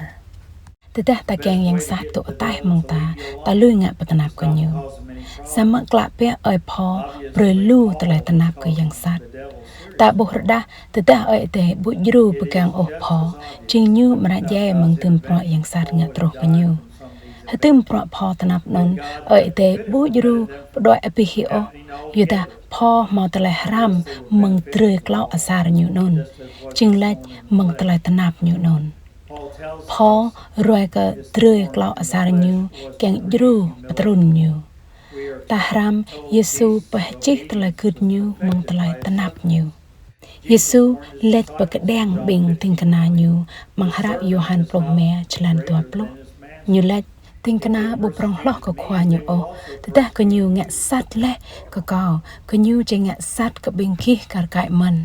Tơdah ta kiăng yang sat dŏ ataih mơ̆ng ta, ta lui ngă pơtơnap kơ ñu. Samơ̆ klă biă ơi Pô brơi lu tơlơi tơnap kơ yang sat. Ta ƀuh rơđah, tơdah Ơi Adai ƀu djru pơgang ôh Pô, jing ñu amra djai mơ̆ng hơdôm bruă yang sat ngă truh kơ ñu. Hơdôm bruă Pô tơnap anŭn, Ơi Adai ƀu djru pơđuaĭ abih hĭ ôh, yua dah Pô hmâo tơlơi hrăm mơ̆ng drơi klâo asar ñu anŭn, jing laĭ mơ̆ng tơlơi tơnap ñu anŭn. Pô ruai kơ drơi klâo asar ñu kiăng djru pơtrŭn ñu. Ta hrăm Yêsu pơčih tơlơi gưt ñu mơ̆ng tơlơi tơnap ñu. Yêsu laĭ pơkơđiăng ƀing ding kơna ñu amăng hră Yôhan pluh rơma, jơlan dua pluh. Ñu laĭ: Ding kơna ƀu prŏng hloh kơ khua ñu ôh, tơdah gơñu ngă sat laih kơ kâo, gơñu či ngă sat kơ ƀing gih kar kaĭ mơ̆n.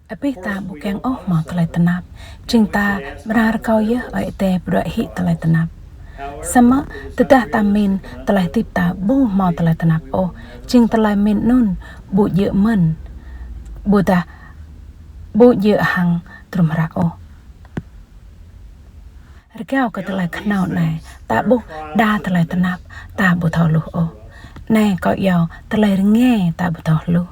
Abih ta ƀu kiăng ôh hmâo tơlơi tơnap, jing ta amra rơkâo yơh Ơi Adai pơđuaĭ hĭ tơlơi tơnap. Samơ̆ tơdah ta mĭn tơlơi hơdip ta ƀu hmâo tơlơi tơnap ôh, jing tơlơi mĭn anŭn ƀu djơ̆ mơ̆n, ƀôdah ƀu djơ̆ hăng hơdrôm hră ôh. Rơgao kơ tơlơi khơnâo anai, ta ƀuh đa tơlơi tơnap ta ƀu thâo hluh ôh. Anai kâo iâu tơlơi rơngai ta ƀu thâo hluh.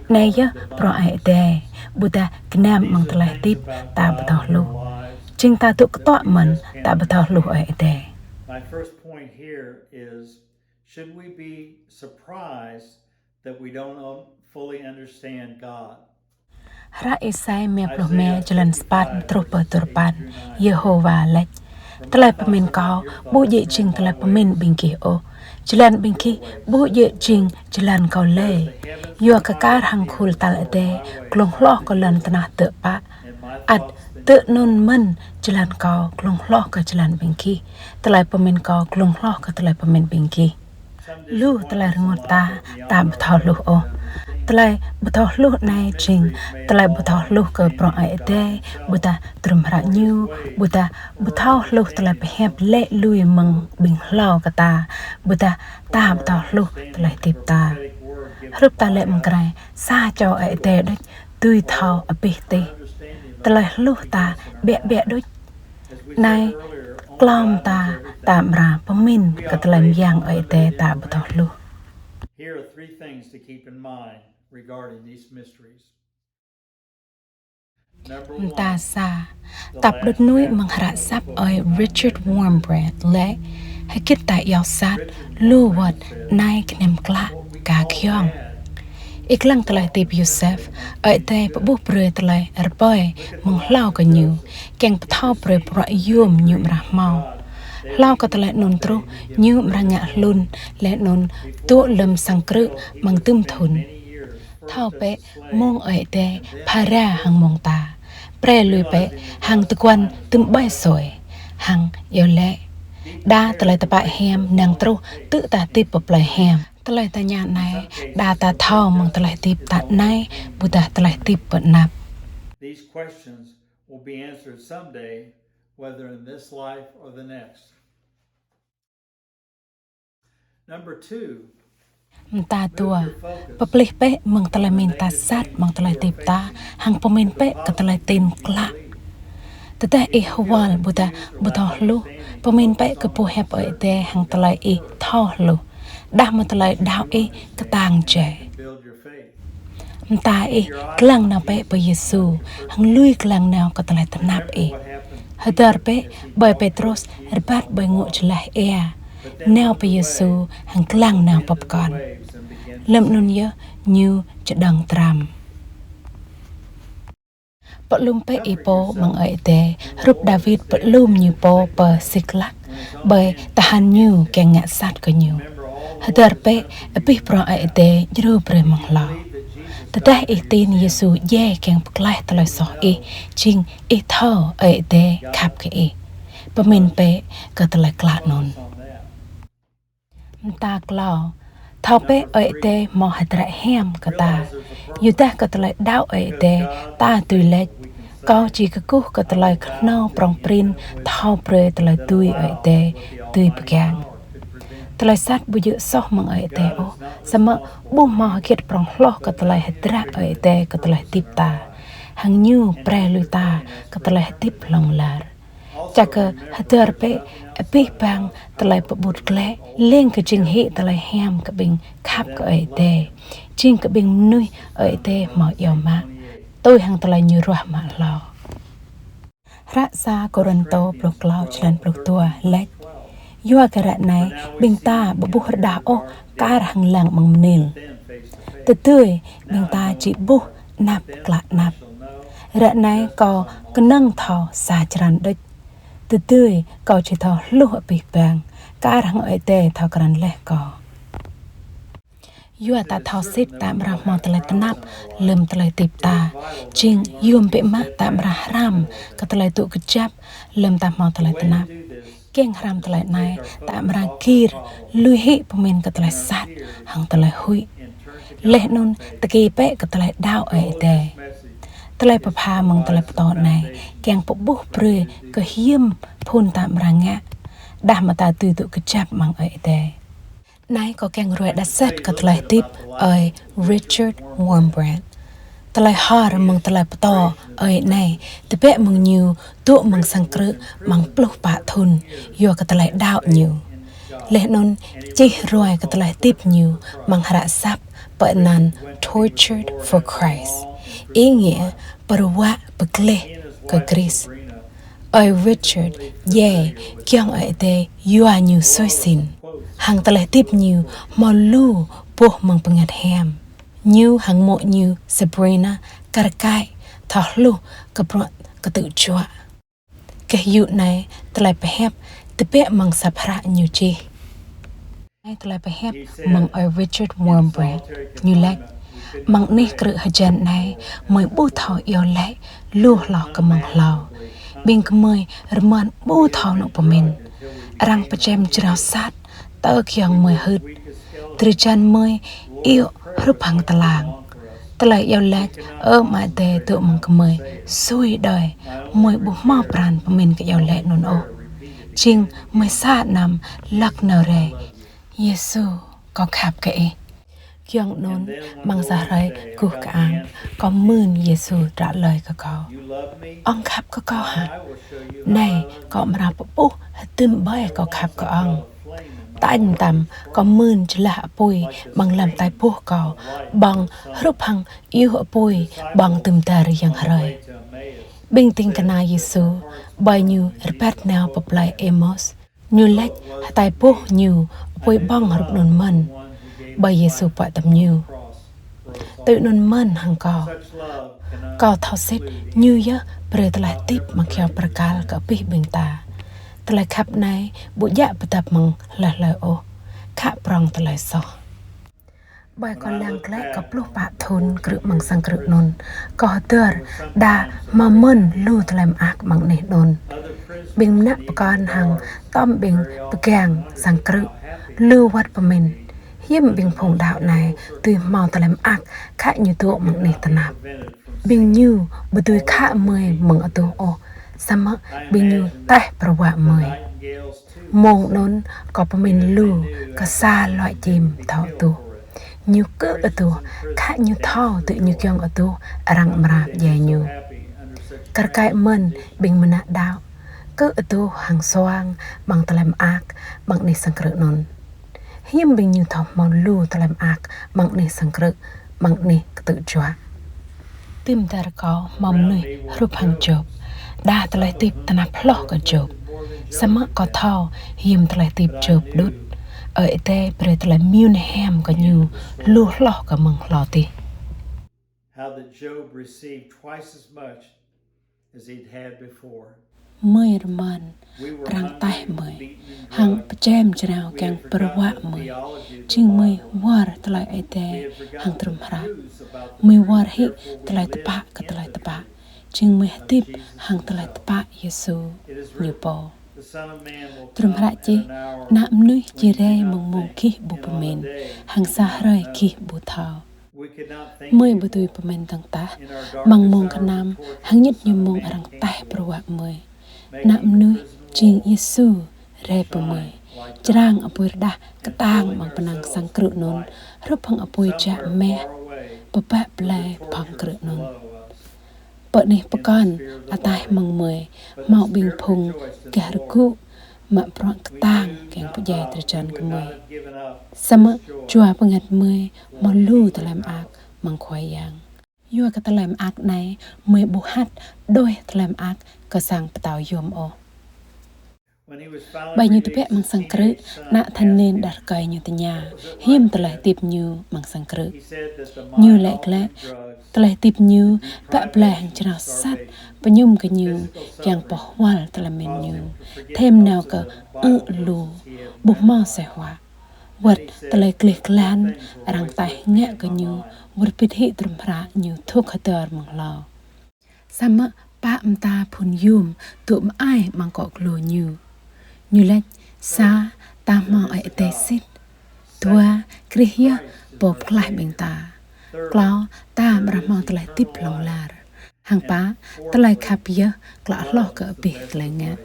Anai yơh bruă Ơi Adai, ƀôdah gơnam amăng tơlơi hơdip ta ƀu thâo hluh. Jing ta dŏ kơtuă mơ̆n ta ƀu thâo hluh Ơi Adai. My first point here is, should we be surprised that we don't fully understand God? Hră Êsai rơma pluh rơma, jơlan sapăn truh pơ duarơpăn, Yêhôwa laĭ: Tơlơi pơmĭn kâo ƀu djơ̆ jing tơlơi pơmĭn ƀing gih ôh, jơlan ƀing gih ƀu djơ̆ jing jơlan kâo lơi. Yua kơ kar hăng khul tal adai glông hloh kơ lŏn tơnah dơ̆ pă, ăt dơ̆ anŭn mơ̆n jơlan kâo glông hloh kơ jơlan ƀing gih, tơlơi pơmĭn kâo glông hloh kơ tơlơi pơmĭn ƀing gih. Lu tơlơi rơngot ta, ta ƀu thâo hluh ôh. Tơlơi ƀu thâo hluh anai jing tơlơi ƀu thâo hluh kơ bruă Ơi Adai, ƀôdah hơdrôm hră ñu, ƀôdah ƀu thâo hluh tơlơi pơhiăp laĭ lui mơ̆ng ƀing hlâo kơ ta, ƀôdah ta ƀu thâo hluh tơlơi hơdip ta. Hrup ta laĭ mơ̆ng krah, sa čô Ơi Adai đôč dưi thâo abih tih. Tơlơi hluh ta ƀiă ƀiă đôč. Anai, klâo mơta ta amra pơmĭn kơ tơlơi mơyang Ơi Adai ta ƀu thâo hluh. Here are three things to keep in mind regarding these mysteries. Number one, mơta sa, tap đŭt nuih mơ̆ng hră asăp ơi Richard Wurmbrand laĭ: Hơgĕt ta iâu sat, lu wơ̆t anai kơnem klă, ka giŏng. Ih lăng tơlơi hơdip Yôsep, Ơi Adai pơƀuh brơi tơlơi rơpơi mơ̆ng hlâo kơ ñu, kiăng pơthâo brơi bruă yôm ñu amra hmâo. Hlâo kơ tơlơi anŭn truh, ñu amra ngă hlŭn, laih anŭn dŏ lơ̆m sang krư̆ amăng dŭm thŭn. Thâo bĕ, mông Ơi Adai phara hăng mông ta. Brơi lui bĕ hăng tơguan dŭm ƀơi sui, hăng iâu laĭ: Đa tơlơi tơpă hiam năng truh tơl ta hơdip pơ plơi hiam. Tơlơi tơña anai, đa ta thâo mơ̆ng tơlơi hơdip ta anai, ƀôdah tơlơi hơdip pơ anăp. These questions will be answered someday, whether in this life or the next. Number two, mơta dua, pơplih bĕ mơ̆ng tơlơi mĭn ta sat mơ̆ng tơlơi hơdip ta, hăng pơmĭn bĕ kơ tơlơi tin klă. Tơdah ih hơwăl ƀôdah ƀu thâo hluh, pơmĭn bĕ kơ boh hiăp Ơi Adai hăng tơlơi ih thâo hluh, đah mơ̆ tơlơi đaŏ ih kơtang jai. Mơta ih lăng nao bĕ pơ Yêsu, hăng lui lăng nao kơ tơlơi tơnap ih. Hơdơr bĕ ƀơi Pêtrôs rơbat ƀơi ngŏ jơlah ia. Nao pơ Yêsu hăng lăng nao pơ pơkŏn. Lơm anŭn yơh ñu čơđơ̆ng tram. Pơlum bĕ ih pô amăng Ơi Adai, hrup Dawid pơlum ñu pô pơ Siklak, ƀơi tơhan ñu kiăng ngă sat kơ ñu. Hơdơr bĕ, abih bruă Ơi Adai djru brơi amăng hlâo. Tơdah ih tin Yêsu djai kiăng pơklaih tơlơi soh ih, jing ih thâo Ơi Adai khăp kơ ih. Pơmĭn bĕ kơ tơlơi klă anŭn. Mơta klâo. Thâo bĕ Ơi Adai hmâo hơdră hiam kơ ta. Yua dah kơ tơlơi đaŏ Ơi Adai, ta dưi laĭ: Kâo či kơkuh kơ tơlơi kơhnâo prŏng prin thâo brơi tơlơi dưi Ơi Adai dưi pơgang. Tơlơi sat ƀu djơ̆ soh amăng Ơi Adai ôh, samơ̆ ƀu hmâo hơget prŏng hloh kơ tơlơi hơdră Ơi Adai kơ tơlơi hơdip ta, hăng Ñu prai lui ta kơ tơlơi hơdip hlŏng lar. Čă kơ hơdơr bĕ abih bang tơlơi pơƀut glaĭ, lêng kơ jing hĭ tơlơi hiam kơ ƀing khăp kơ Ơi Adai, jing kơ ƀing mơnuih Ơi Adai hmâo iâu mă, tui hăng tơlơi Ñu ruah mă hlâo. Hră sa Kôrintô pluh klâo, črăn pluh dua laĭ: Yua kơ ră anai ƀing ta ƀu ƀuh rơđah ôh kar hăng lăng amăng mơnil. Tơdơi ƀing ta či ƀuh anăp klă anăp. Ră anai kâo kơnơ̆ng thâo sa črăn đôč. Tơdơi kâo či thâo hluh abih bang, kar hăng Ơi Adai thâo krăn laih kâo. Yua ta thâo sĭt ta amra hmâo tơlơi tơnap lơm tơlơi hơdip ta, jing yôm biă mă ta amra hrăm kơ tơlơi tŭ kơjăp lơm ta hmâo tơlơi tơnap. Kiăng hrăm tơlơi anai, ta amra gir lui hĭ pơmĭn kơ tơlơi sat hăng tơlơi huĭ. Laih anŭn tơki bĕ kơ tơlơi đaŏ Ơi Adai. Tơlơi pơpha mơ̆ng tơlơi pơtô anai kiăng pơƀuh brơi kơ hiư̆m phŭn ta amra ngă, đah mơ̆ ta dưi tŭ kơjăp amăng Ơi Adai. Anai kâo kiăng ruai đa sĕt kơ tơlơi hơdip ơi Richard Wurmbrand. Tơlơi hor mơ̆ng tơlơi pơtô ơi anai tơbiă mơ̆ng ñu dŏ amăng sang krư̆ amăng pluh pă thŭn, yua kơ tơlơi đaŏ ñu. Laih anŭn čih ruai kơ tơlơi hơdip ñu amăng hră sap pơanăn Tortured for Christ, ý nghĩa pơrơwă pơgleh kơ Krist. Ơi Richard djai giŏng Ơi Adai yua ñu sui sĭn. Hăng tơlơi hơdip ñu hmâo lu boh mơ̆ng bơngăt hiam. Ñu hăng mô̆ ñu Sabrina kar kaĭ thâo hluh kơ bruă kơtư̆ juă. Kơ yŭ anai tơlơi pơhiăp tơbiă mơ̆ng sap hră ñu čih. Anai tơlơi pơhiăp mơ̆ng ơi Richard Wurmbrand, ñu laĭ: Amăng anih krư̆ hơjăn anai, mơi ƀu thâo iâu laĭ lu hloh kơ mơ̆ng hlâo. Ƀing gơmơi rơmơn ƀu thâo anŏ pơmĭn. Arăng pơčem jrao sat, tơ giŏng mơi hưt. Drơi jan mơi iŏ hrup hăng tơlang. Tơlơi iâu laĭ Ơ Ama Adai dŏ mơ̆ng gơmơi sui đơi, mơi ƀu hmâo pran pơmĭn kơ iâu laĭ anŭn ôh. Jing mơi sa anăm lăk nao rai: Yêsu, kâo khăp kơ ih. Giŏng anŭn, amăng sa hrơi guh kơang, kâo mưn Yêsu trả lời kơ kâo: Ŏng khăp kơ kâo hă? Anai, kâo amra pơƀuh hơdôm ƀơi kâo khăp kơ ŏng. Tañ mơtam, kâo mưn jơlah apui amăng lăm tai boh kâo ƀơ̆ng hrup hăng iuh apui ƀơ̆ng tơm dar yang hrơi. Ƀing ding kơna Yêsu, ƀơi ñu rơbat nao pơ plơi Êmaus, ñu laĭ hơtai boh ñu apui ƀơ̆ng hrup anŭn mơ̆n, ƀơi Yêsu puă tơm ñu. Tui anŭn mơ̆n hăng kâo. Kâo thâo sĭt ñu yơh brơi tơlơi hơdip amăng kơyâo bơrơkal kơ abih ƀing ta. Tơlơi khăp anai ƀu djă pơdăp mơ̆ng hlơi hlơi ôh, khă prŏng tơlơi soh. Ƀơi kâo lăng glaĭ kơ pluh pă thŭn krư̆ amăng sang krư̆ anŭn, kâo hơdơr đa hmâo mơ̆n lu tơlơi mơak amăng anih anŭn. Ƀing mơnă pơkŏn hăng tŏm ƀing pơgang sang krư̆ lu wơ̆t pơmĭn: Hiư̆m ƀing phung đaŏ anai dưi hmâo tơlơi mơak khă ñu dŏ amăng anih tơnap. Ƀing ñu ƀu dưi khă mơi mơ̆ng adoh ôh, samơ̆ ƀing ñu taih pơrơwă mơi. Mông anŭn kâo pơmĭn lu kơ sa luă čim thâo adoh. Ñu kơ adoh, khă ñu thâo tơ ñu giŏng adoh arăng amra pơdjai ñu. Kar kaĭ mơ̆n ƀing mơnă đaŏ kơ adoh hăng suang amăng tơlơi mơak amăng anih sang krư̆ anŭn. Hiư̆m ƀing ñu thâo hmâo lu tơlơi mơak amăng anih sang krư̆, amăng anih kơtư̆ juă. Tơm dar kâo hmâo mơnuih hrup hăng Jôb. Đa tơlơi hơdip tơnap hloh kơ Jôb. Samơ̆ kâo thâo hiư̆m tơlơi hơdip Jôb đôč. Ơi Adai brơi tơlơi mơyun hiam kơ ñu lu hloh kơ mơ̆ng hlâo adih. How that Job received twice as much as he'd had before. Gơmơi rơmơn, arăng taih gơmơi, hăng pơčem jrao kiăng pơrơwa gơmơi. Jing gơmơi wơr tơlơi Ơi Adai hăng trum hră. Gơmơi wơr hĭ tơlơi tơpă kơ tơlơi tơpă. Jing gơmơi hơdip hăng tơlơi tơpă Yêsu ñu pô. Trum hră čih: Ană mơnuih či rai mơ̆ng mông gih ƀu pơmĭn, hăng sa hrơi gih ƀu thâo. Gơmơi ƀu dưi pơmĭn dơ̆ng tah, amăng mông kơnăm, hăng ñit ñu mông arăng taih pơrơwa gơmơi. Ană mơnuih jing Yêsu rai pơ gơmơi, črang apui rơđah kơtang amăng pơnăng sang krư̆ anŭn, hrup hăng apui jă meh, pơbă blai phŏng krư̆ anŭn. Pơ anih pơkŏn ataih mơ̆ng gơmơi, hmâo ƀing phung gah rơgŭ, mă bruă kơtang kiăng pơdjai drơi-drăn gơmơi. Samơ̆ jua bơngăt gơmơi hmâo lu tơlơi mơak mơ̆ng Khua Yang. Yua kơ tơlơi mơak anai, gơmơi ƀu hăt đuaĭ tơlơi mơak kơ sang pơtao yôm ôh. Ƀơi ñu tơbiă amăng sang krư̆, ană thanh niên đah rơkơi ñu tơña hiư̆m tơlơi hơdip ñu amăng sang krư̆. Ñu laĭ glaĭ, tơlơi hơdip ñu bă blai hăng jrao sat, pơñum kơ ñu kiăng pơhual tơlơi mĭn ñu, thêm nao kơ ư̆ lu, ƀu hmâo asơi huă. Wơ̆t tơlơi gleh glan, arăng taih ngă kơ ñu, wơr bĭt hĭ trum hră ñu dŏ hơdơr mơ̆ng hlâo. Samơ̆ pă mơta phun yôm dŏ mơai amăng akŏ glô ñu. Ñu laĭ: Sa, ta hmâo Ơi Adai sĭt. Dua, Krist yơh Pô pơklaih ƀing ta. Klâo, ta amra hmâo tơlơi hơdip hlŏng lar. Hăng pă, tơlơi khăp yơh klă hloh kơ abih tơlơi ngă.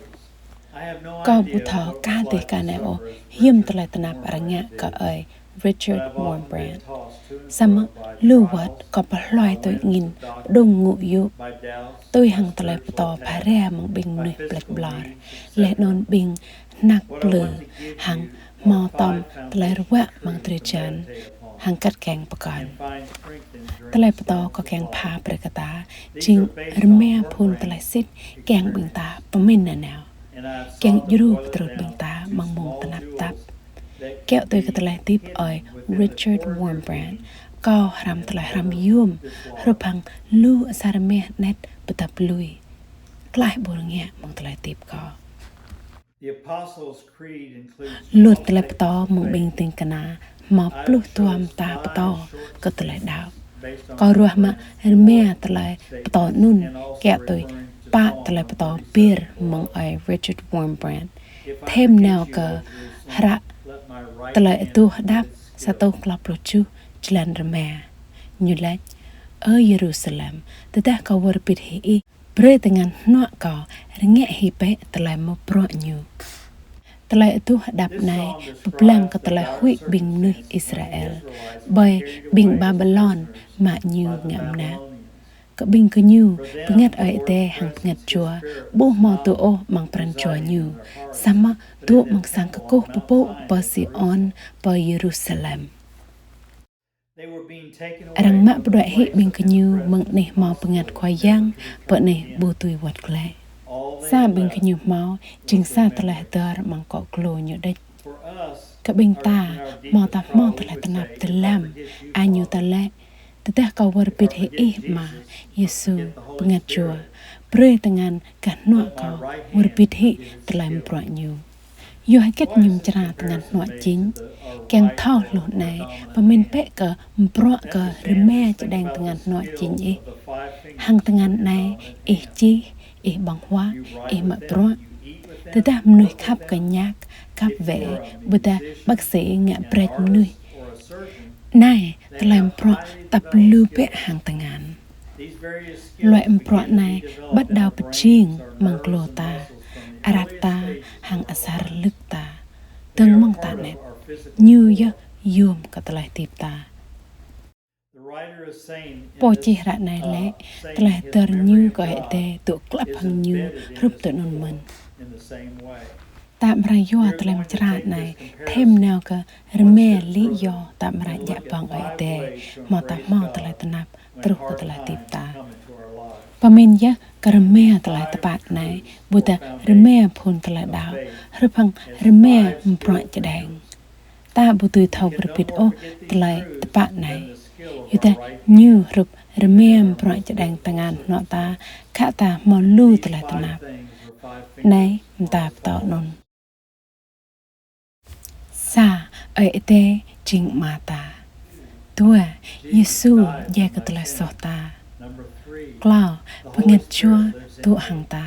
Kâo ƀu thâo kah dêh kah anai ôh hiư̆m tơlơi tơnap arăng ngă kơ ơi Richard Wurmbrand. Samơ̆ lu wơ̆t kâo pơhluai tui angĭn pơđŭng ngŭ yŭ, tui hăng tơlơi pơtô phara mơ̆ng ƀing mơnuih pleč ƀlŏr, laih anŭn ƀing hơnăk plư, hăng hmâo tơm tơlơi ruă amăng drơi jan hăng kăt keng pơkŏn. Tơlơi pơtô kâo kiăng pha brơi kơ ta jing rơma phun tơlơi sĭt kiăng ƀing ta pơmĭn nanao, kiăng djru pơtrut ƀing ta amăng mông tơnap tap. Kiaŏ tui kơ tơlơi hơdip ơi Richard Wurmbrand, kâo hrăm tơlơi hrăm yôm hrup hăng lu asar meh anet pơdăp lui, klaih ƀu rơngiă mơ̆ng tơlơi hơdip kâo. Luật tơlơi pơtô mơ̆ng ƀing ding kơna hmâo pluh dua mơta pơtô kơ tơlơi đaŏ. Kâo ruah mă rơma tơlơi pơtô anŭn kiaŏ tui pă tơlơi pơtô bir mơ̆ng ơi Richard Wurmbrand, thêm nao kơ hră Tơlơi Adoh Hơđăp sa rơtuh klâo pluh tơjuh, jơlan rơma. Ñu laĭ: Ơ Yêrusalem, tơdah kâo wơr bĭt hĭ ih, brơi tơngan hnuă kâo rơngiă hĭ bĕ tơlơi mơ̆ bruă ñu. Tơlơi Adoh Hơđăp anai pơblang kơ tơlơi huĭ ƀing mơnuih Israel ƀơi ƀing Babilôn mă ñu ngă mơnă. Kơ ƀing gơñu, bơngăt Ơi Adai hăng bơngăt jua ƀu hmâo dŏ ôh amăng pran jua ñu, samơ̆ dŏ amăng sang kơkuh pơpŭ pơ Siôn, pơ Yêrusalem. Arăng mă pơđuaĭ hĭ ƀing gơñu mơ̆ng anih hmâo bơngăt Khua Yang pơ anih ƀu dưi wơ̆t glaĭ. Sa ƀing gơñu hmâo jing sa tơlơi hơdơr amăng akŏ glô ñu đôč. Kơ ƀing ta, hmâo ta hmâo tơlơi tơnap dơlăm, a ñu ta laĭ: Tơdah kâo wơr bĭt hĭ ih, Ama, Yêsu, bơngăt jua, brơi tơngan gah hnuă kâo wơr bĭt hĭ tơlơi mơbruă ñu. Yua hơget ñu mơčrang tơngan hnuă jing? Kiăng thâo hluh anai, pơmĭn bĕ kơ mơbruă kơ rơma čơđeng tơngan hnuă jing ih. Hăng tơngan anai, ih čih, ih ƀơ̆ng huă, ih mă bruă. Tơdah mơnuih khăp kơ nhạc, khăp vẽ, ƀôdah bác sĩ ngă brĕč mơnuih, anai tơlơi mơbruă tăp lu bĕ hăng tơngan. Loại mơbruă anai bắt đầu pơjing amăng glô ta, arat ta, hăng asar rơlưk ta, dơ̆ng mơ̆ng ta anet. Ñu yơh yôm kơ tơlơi hơdip ta. Pô čih hră anai laĭ, tơlơi hơdơr ñu kơ Ơi Adai dŏ klăp hăng ñu hrup tui anŭn mơ̆n. Ta amra yua tơlơi mơčrang anai, thêm nao kơ rơma lý do ta amra djă bơ̆ng Ơi Adai, hmâo ta hmâo tơlơi tơnap truh kơ tơlơi hơdip ta. Pơmĭn yơh kơ rơma tơlơi tơpă anai, ƀôdah rơma phun tơlơi đaŏ, hrup hăng rơma mơbruă čơđeng. Ta ƀu dưi thâo wơr bĭt ôh tơlơi tơpă anai. Yua dah ñu hrup rơmia bruă čơđeng tơngan hnuă ta, khă ta hmâo lu tơlơi tơnap. Anai mơta pơtô anŭn. Sa, Ơi Adai jing Ama ta. Dua, Yêsu djai kơ tơlơi soh ta. Klâo, bơngăt jua dŏ hăng ta.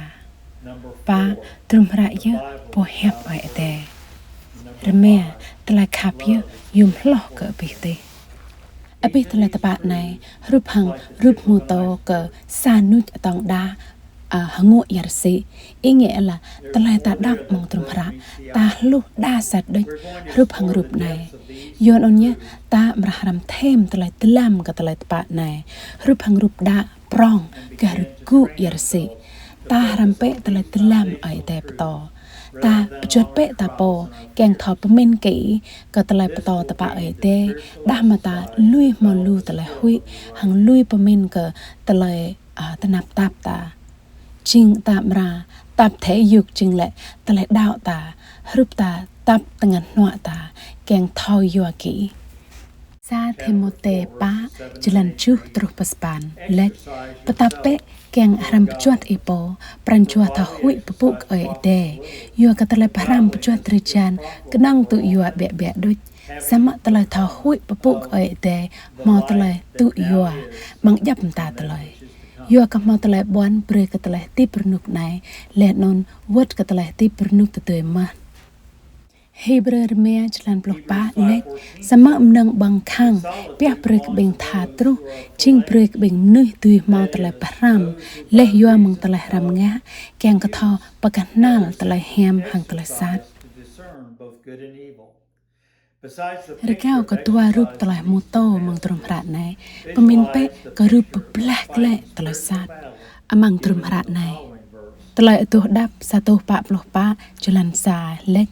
Pă, drôm hră yơh boh hiăp Ơi Adai. Rơma, tơlơi khăp yơh yôm hloh kơ abih tih. Abih tơlơi tơpă anai hrup hăng rup hmư̆ tơ kơ sa nuč atông đah, a, hơngŏ ia rơsĭ. Ih ngă lah tơlơi ta đŏk amăng drôm hră, ta hluh đa sat đôč hrup hăng rup anai. Yua anŭn yơh ta amra hrăm thêm tơlơi dơlăm kơ tơlơi tơpă anai hrup hăng rup đah prong gah rơgŭ ia rơsĭ. Ta hrăm bĕ tơlơi dơlăm Ơi Adai pơtô. Ta pơjuăt bĕ ta pô kiăng thâo pơmĭn kơ kơ tơlơi pơtô tơpă Ơi Adai, đah mơ̆ ta lui hmâo lu tơlơi huĭ, hăng lui pơmĭn kơ tơlơi, a, tơnap tap ta. Jing ta amra tap thĕ yŭk jing lĕ tơlơi đaŏ ta, hrup ta tap tơngan hnuă ta, kiăng thâo yua kơ Ih. Sa Timôthê pă, jơlan tơjuh truh pơ sapăn, laĭ: Pơtap bĕ kiăng hrăm pơjuăt ih pô, pran jua thâo huĭ pơpŭ kơ Ơi Adai. Yua kơ tơlơi pơhrăm pơjuăt drơi jan kơnơ̆ng tŭ yua ƀiă-ƀiă đôč. Samơ̆ tơlơi thâo huĭ pơpŭ kơ Ơi Adai hmâo tơlơi tŭ yua amăng djŏp mơta tơlơi. Yua kơ hmâo tơlơi ƀuăn brơi kơ tơlơi hơdip rơnŭk anai, laih anŭn wơ̆t kơ tơlơi hơdip rơnŭk tơdơi mơ̆n. Hêbrơ rơma, jơlan pluh pă, laĭ: Samơ̆ mơnơ̆ng ƀơ̆ng khăng pioh brơi kơ ƀing tha truh, jing brơi kơ ƀing mơnuih dưi hmâo tơlơi pơhrăm, laih yua mơ̆ng tơlơi hrăm ngă, kiăng kơ thâo pơkơhnal tơlơi hiam hăng tơlơi sat. Rơkâo kơ dua rup tơlơi hmư̆ tơ amăng drôm hră anai, pơmĭn bĕ kơ rup pơblah glaĭ tơlơi sat amăng drôm hră anai. Tơlơi Adoh Đăp sa rơtuh pă pluh pă, jơlan sa, laĭ: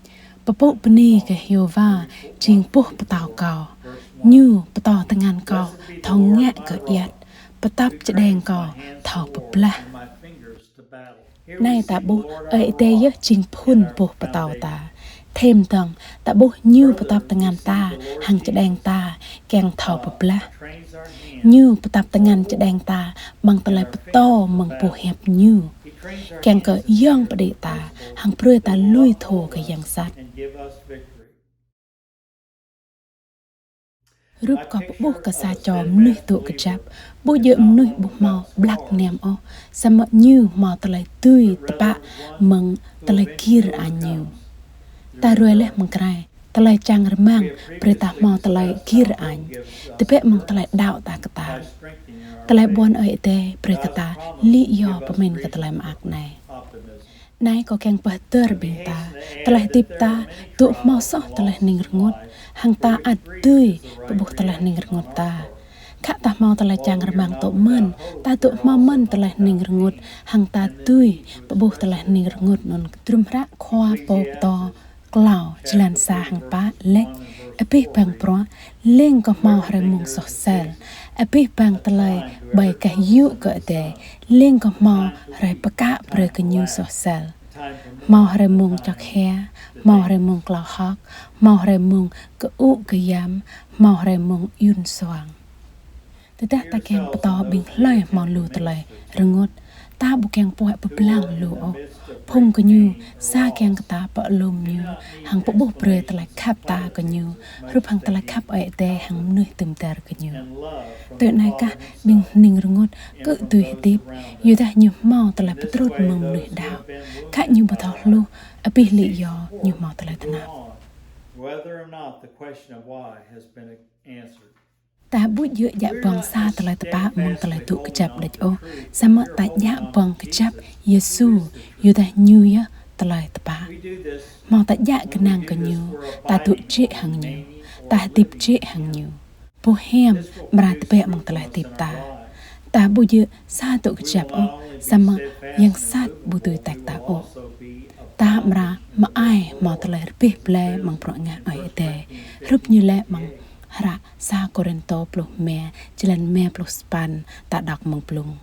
Pơpŭ bơni kơ Yêhôwa jing boh pơtâo kâo. Ñu pơtô tơngan kâo thâo ngă kơ iăt, pơtăp čơđeng kâo thâo pơblah. Anai ta ƀuh Ơi Adai yơh jing phŭn boh pơtâo ta. Thêm dơ̆ng, ta ƀuh Ñu pơtăp tơngan ta hăng čơđeng ta kiăng thâo pơblah. Ñu pơtăp tơngan čơđeng ta amăng tơlơi pơtô mơ̆ng boh hiăp Ñu, kiăng kơ yŏng pơđĭ ta hăng brơi ta lui thô kơ yang sat. Rup kâo pơƀuh kơ sa čô mơnuih dŏ kơjăp, ƀu djơ̆ mơnuih ƀu hmâo blăk niam ôh, samơ̆ ñu hmâo tơlơi dưi tơpă mơ̆ng tơlơi gir añ ñu. Ta ruai laih mơ̆ng krah, tơlơi čang rơmang brơi ta hmâo tơlơi gir añ, tơbiă mơ̆ng tơlơi đaŏ ta kơtang. Tơlơi ƀuăn Ơi Adai brơi kơ ta lý do pơmĭn kơ tơlơi mơak anai. Anai kâo kiăng pơhơdơr ƀing ta, tơlơi hơdip ta dŏ hmâo soh tơlơi hning rơngot, hăng ta ăt dưi pơƀuh tơlơi hning rơngot ta. Khă ta hmâo tơlơi čang rơmang tŏ mơ̆n, ta dŏ hmâo mơ̆n tơlơi hning rơngot, hăng ta dưi pơƀuh tơlơi hning rơngot anŭn. Drôm hră Khua Pô Pơtô klâo, jơlan sa hăng pă, laĭ: Abih bang bruă lêng kơ hmâo hrơi mông soh sel. Abih bang tơlơi ƀơi gah yŭ kơ adai lêng kơ hmâo hrơi pơkă brơi kơ ñu soh sel. Hmâo hrơi mông čŏk hia, hmâo hrơi mông klâo hơ̆k, hmâo hrơi mông kơŭ kơyăm, hmâo hrơi mông iun suang. Tơdah ta kiăng pơtô ƀing hlơi hmâo lu tơlơi rơngot, ta ƀu kiăng puăi pơblang lu ôh. Phung gơñu sa kiăng kơ ta pơalum ñu, hăng pơƀuh brơi tơlơi khăp ta kơ ñu, hrup hăng tơlơi khăp Ơi Adai hăng mơnuih tŭm dar kơ ñu. Tui anai kah ƀing hning rơngot kơ dưi hơdip, yua dah ñu hmâo tơlơi pơtrut mơ̆ng mơnuih đaŏ. Khă ñu ƀu thâo hluh, abih lĭ yơh ñu hmâo tơlơi tơnap. Ta ƀu djơ̆ djă ƀơ̆ng sa tơlơi tơpă mơ̆ng tơlơi dŏ kơjăp đôč ôh, samơ̆ ta djă ƀơ̆ng kơjăp Yêsu, yua dah ñu yơh tơlơi tơpă. Hmâo ta djă kơnang kơ ñu, ta dŏ jĕ hăng ñu, ta hơdip jĕ hăng ñu. Boh hiam amra tơbiă mơ̆ng tơlơi hơdip ta. Ta ƀu djơ̆ sa dŏ kơjăp ôh, samơ̆ yang sat ƀu dưi tač ta ôh. Ta amra mơai hmâo tơlơi rơbeh blai mơ̆ng bruă ngă Ơi Adai, hrup ñu laĭ mơ̆ng hră sa Kôrintô pluh rơma, jơlan rơma pluh sapăn, ta đŏk mơ̆ng blung.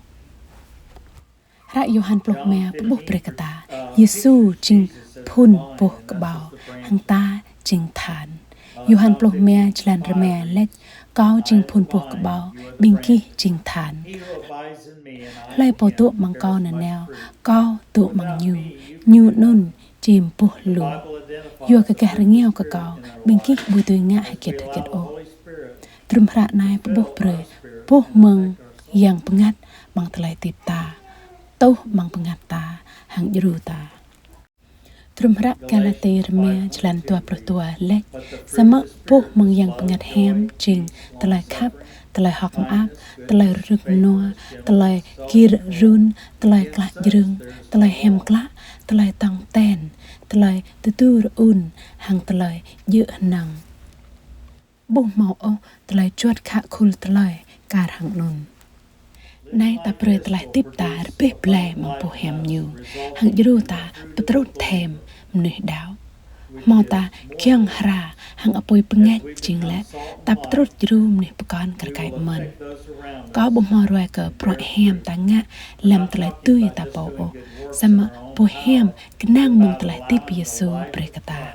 Hră Yôhan pluh rơma pơƀuh brơi kơ ta, Yêsu jing phŭn boh kơƀâo, hăng ta jing than. Yôhan pluh rơma, jơlan rơma laĭ: Kâo jing phŭn boh kơƀâo, ƀing gih jing than. Hlơi pô dŏ amăng Kâo nanao, Kâo dŏ amăng ñu, ñu anŭn či mơboh lu. Yua kơ gah rơngiao kơ Kâo, ƀing gih ƀu dưi ngă hơget hơget ôh. Trŭm hră anai pơƀuh brơi boh mơ̆ng Yang Bơngăt amăng tơlơi hơdip ta, tuh amăng bơngăt ta, hăng djru ta. Trŭm hră Galati rơma, jơlan dua pluh dua laĭ: Samơ̆ boh mơ̆ng Yang Bơngăt Hiam jing tơlơi khăp, tơlơi hơ̆k mơak, tơlơi rơnŭk rơnua, tơlơi gir run, tơlơi klă jrưng, tơlơi hiam klă, tơlơi tong ten, tơlơi tơdu rơun, hăng tơlơi djơ̆ hơnơ̆ng. Ƀu hmâo ôh tơlơi juăt khă khul tơlơi kar hăng anŭn. Anai ta brơi tơlơi hơdip ta rơbeh blai amăng boh hiam Ñu, hăng djru ta pơtrut thêm mơnuih đaŏ. Hmâo ta kiăng hra hăng apui bơngač jing lĕ ta pơtrut djru mơnuih pơkŏn kar kaĭ mơ̆n. Kâo ƀu hmâo ruai kơ bruă hiam ta ngă lăm tơlơi tui ta pô ôh, samơ̆ boh hiam kơnang mơ̆ng tơlơi hơdip Yêsu brơi kơ ta.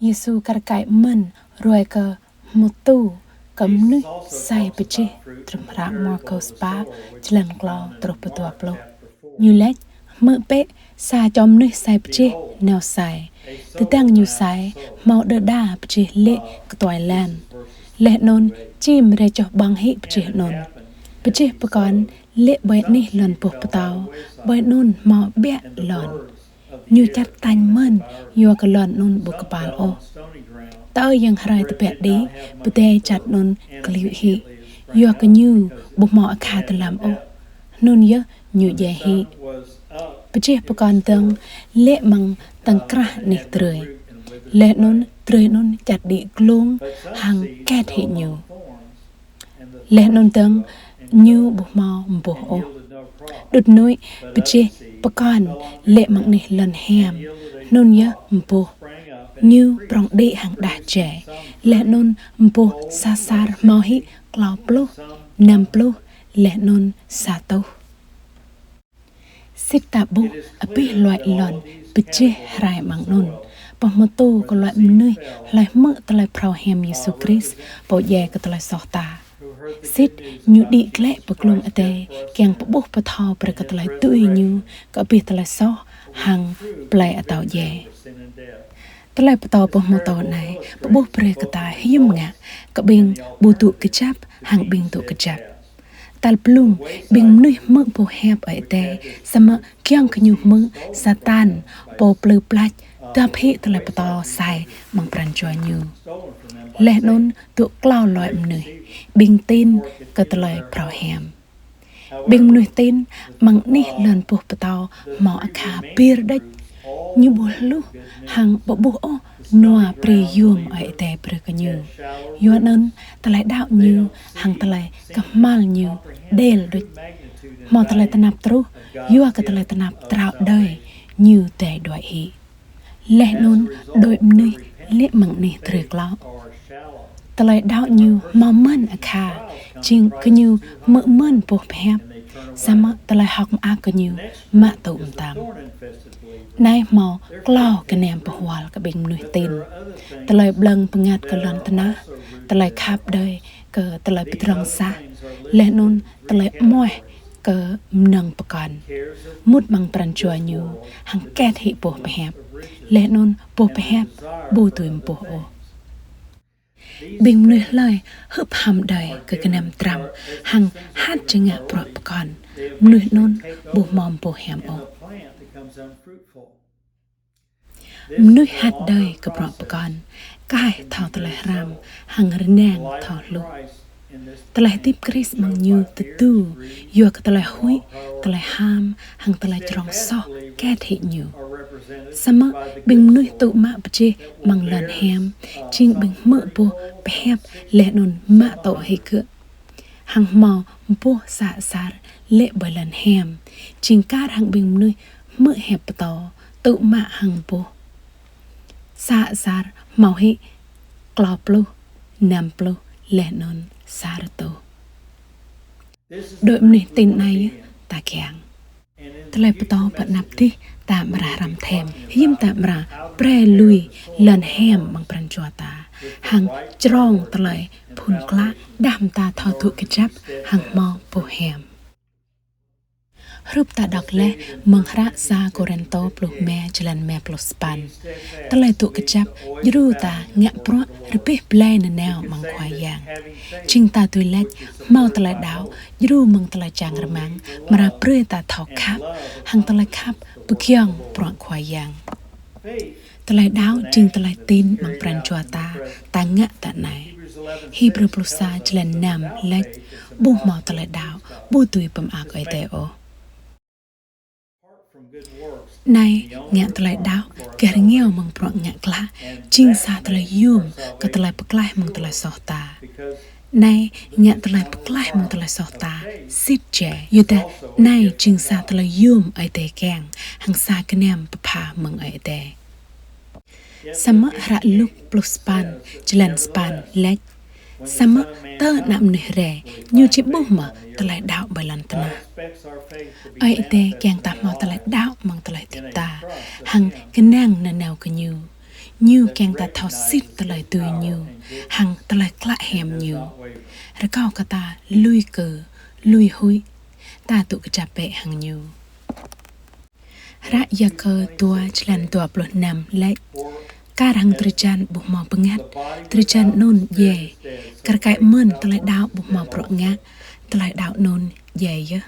Yêsu kar kaĭ mơ̆n ruai kơ hmâo tu kơ mơnuih sai pơjeh. Trŭm hră Markôs pă, jơlan klâo truh pơ dua pluh. Ñu laĭ: Hmư̆ bĕ, sa čô mơnuih sai pơjeh nao sai. Tơdang ñu sai, hmâo đơđa pơjeh lê̆ kơtuai lan. Laih anŭn čim rai čoh ƀơ̆ng hĭ pơjeh anŭn. Pơjeh pơkŏn lê̆ ƀơi anih lŏn boh pơtâo, ƀơi anŭn hmâo ƀiă lŏn. Ñu čăt tañ mơ̆n, yua kơ lŏn anŭn ƀu kơpal ôh. Tơl yang hrơi tơbiă đĭ, pơdai čăt anŭn kliu hĭ, yua kơ ñu ƀu hmâo akha dơlăm ôh. Hnŭn yơh ñu djai hĭ. Pơjeh pơkŏn dơ̆ng lê̆ amăng tơ̆ng krah anih drơi. Laih anŭn drơi anŭn čăt đĭ glông hăng ket hĭ ñu. Laih anŭn dơ̆ng ñu ƀu hmâo mơboh ôh. Đŭt nuĭ pơjeh pơkŏn lê̆ amăng anih lŏn hiam, hnŭn yơh mơboh. Ñu prŏng đĭ hăng đah jai. Laih anŭn mơboh sa asar hmâo hĭ klâo pluh, năm pluh, laih anŭn sa rơtuh. Sĭt ta ƀuh abih loại lŏn pơjeh rai amăng anŭn. Pơhmutu kơ loại mơnuih hlơi hmư̆ tơlơi phrâo hiam Yêsu Krist, Pô djai kơ tơlơi soh ta. Sĭt ñu đĭ glaĭ pơ glông adai, kiăng pơƀuh pơthâo brơi kơ tơlơi dưi ñu kơ abih tơlơi soh hăng plei atâo djai. Tơlơi pơtô pơhmutu anai pơƀuh brơi kơ ta hiư̆m ngă kơ ƀing ƀu dŏ kơjăp hăng ƀing dŏ kơjăp. Tal blung, ƀing mơnuih hmư̆ boh hiăp Ơi Adai, samơ̆ kiăng kơ ñu hmư̆, Satan, pô plư plač, dŏp hĭ tơlơi pơtô sai amăng pran jua ñu. Laih anŭn dŏ klâo loại mơnuih, ƀing tin kơ tơlơi phrâo hiam. Ƀing mơnuih tin amăng anih lŏn boh pơtâo hmâo akha pir đôč. Ñu ƀu hluh hăng ƀu ƀuh ôh nua prĭ yôm Ơi Adai brơi kơ ñu. Yua anŭn tơlơi đaŏ ñu hăng tơlơi kơhma̱l ñu đêl đôč. Hmâo tơlơi tơnap truh, yua kơ tơlơi tơnap trao đơi ñu dai đuaĭ hĭ. Laih anŭn đôi mơnuih lê̆ amăng anih drơi klâo. Tơlơi đaŏ ñu hmâo mơ̆n akha, jing kơ ñu hmư̆ mơ̆n boh pơhiăp, samơ̆ tơlơi hơ̆k mơak kơ ñu mă tŭ mơtam. Anai hmâo klâo gơnam pơhual kơ ƀing mơnuih tin: tơlơi ƀlơ̆ng bơngăt kơ lŏn tơnah, tơlơi khăp đơi kơ tơlơi pơdrŏng sah, laih anŭn tơlơi amoaih kơ mơnơ̆ng pơkŏn. Mŭt amăng pran jua ñu hăng ket hĭ boh pơhiăp. Laih anŭn boh pơhiăp ƀu dưi mơboh ôh. Ƀing mơnuih hlơi hưp ham đơi kơ gơnam tram hăng hat či ngă bruă pơkŏn, mơnuih anŭn ƀu hmâo boh hiam ôh. Mơnuih hat đơi kơ bruă pơkŏn, kaih thâo tơlơi hrăm hăng rơnang thâo hluh. Tơlơi hơdip Krist amăng ñu tơdu, yua kơ tơlơi huĭ, tơlơi ham hăng tơlơi čơrŏng soh ket hĭ ñu. Samơ̆ ƀing mơnuih tŭ mă pơjeh amăng lŏn hiam, jing ƀing hmư̆ boh pơhiăp laih anŭn mă tŭ hĭ gơ̆. Hăng hmâo boh sa asar lê̆ ƀơi lŏn hiam, jing kar hăng ƀing mơnuih hmư̆ hiăp pơtô, tŭ mă hăng boh. Sa asar hmâo hĭ klâo pluh, năm pluh, laih anŭn sa rơtuh. Đôi mơnuih tin anai yơh ta kiăng. Tơlơi pơtô pơ anăp dih ta amra hrăm thêm, hiư̆m ta amra brơi lui lŏn hiam amăng pran jua ta, hăng črông tơlơi phŭn klă đah mơta thâo dŏ kơjăp hăng hmâo boh hiam. Hrup ta đŏk laih mơ̆ng hră sa Kôrintô pluh rơma, jơlan rơma pluh sapăn. Tơlơi dŏ kơjăp djru ta ngă bruă rơbeh blai nanao amăng Khua Yang. Jing ta dưi laĭ hmâo tơlơi đaŏ djru mơ̆ng tơlơi čang rơmang, amra brơi ta thâo khăp, hăng tơlơi khăp pơgiŏng bruă Khua Yang. Tơlơi đaŏ jing tơlơi tin amăng pran jua ta, ta ngă tơ anai. Hêbrơ pluh sa jơlan năm laĭ: Ƀu hmâo tơlơi đaŏ, ƀu dưi pơmơak Ơi Adai ôh. Anai, ngă tơlơi đaŏ gah rơngiao mơ̆ng bruă ngă klă, jing sa tơlơi yôm kơ tơlơi pơklaih mơ̆ng tơlơi soh ta. Anai, ngă tơlơi pơklaih mơ̆ng tơlơi soh ta sĭt jai, yua dah anai jing sa tơlơi yôm Ơi Adai kiăng, hăng sa gơnam pơpha mơ̆ng Ơi Adai. Samơ̆ hră Luk pluh sapăn, jơlan sapăn laĭ: Samơ̆ tơ Ană Mơnuih rai, Ñu či ƀuh mơ̆ tơlơi đaŏ ƀơi lŏn tơnah. Ơi Adai kiăng ta hmâo tơlơi đaŏ amăng tơlơi hơdip ta, hăng kơnang nanao kơ Ñu. Ñu kiăng ta thâo sĭt tơlơi dưi Ñu, hăng tơlơi klă hiam Ñu. Rơkâo kơ ta lui kơ, lui huĭ, ta dŏ kơjăp bĕ hăng Ñu. Hră Yakơ dua jơlan dua pluh năm laĭ: Kar hăng drơi jan ƀu hmâo bơngăt, drơi jan anŭn djai. Kar kaĭ mơ̆n tơlơi đaŏ ƀu hmâo bruă ngă, tơlơi đaŏ anŭn djai yơh.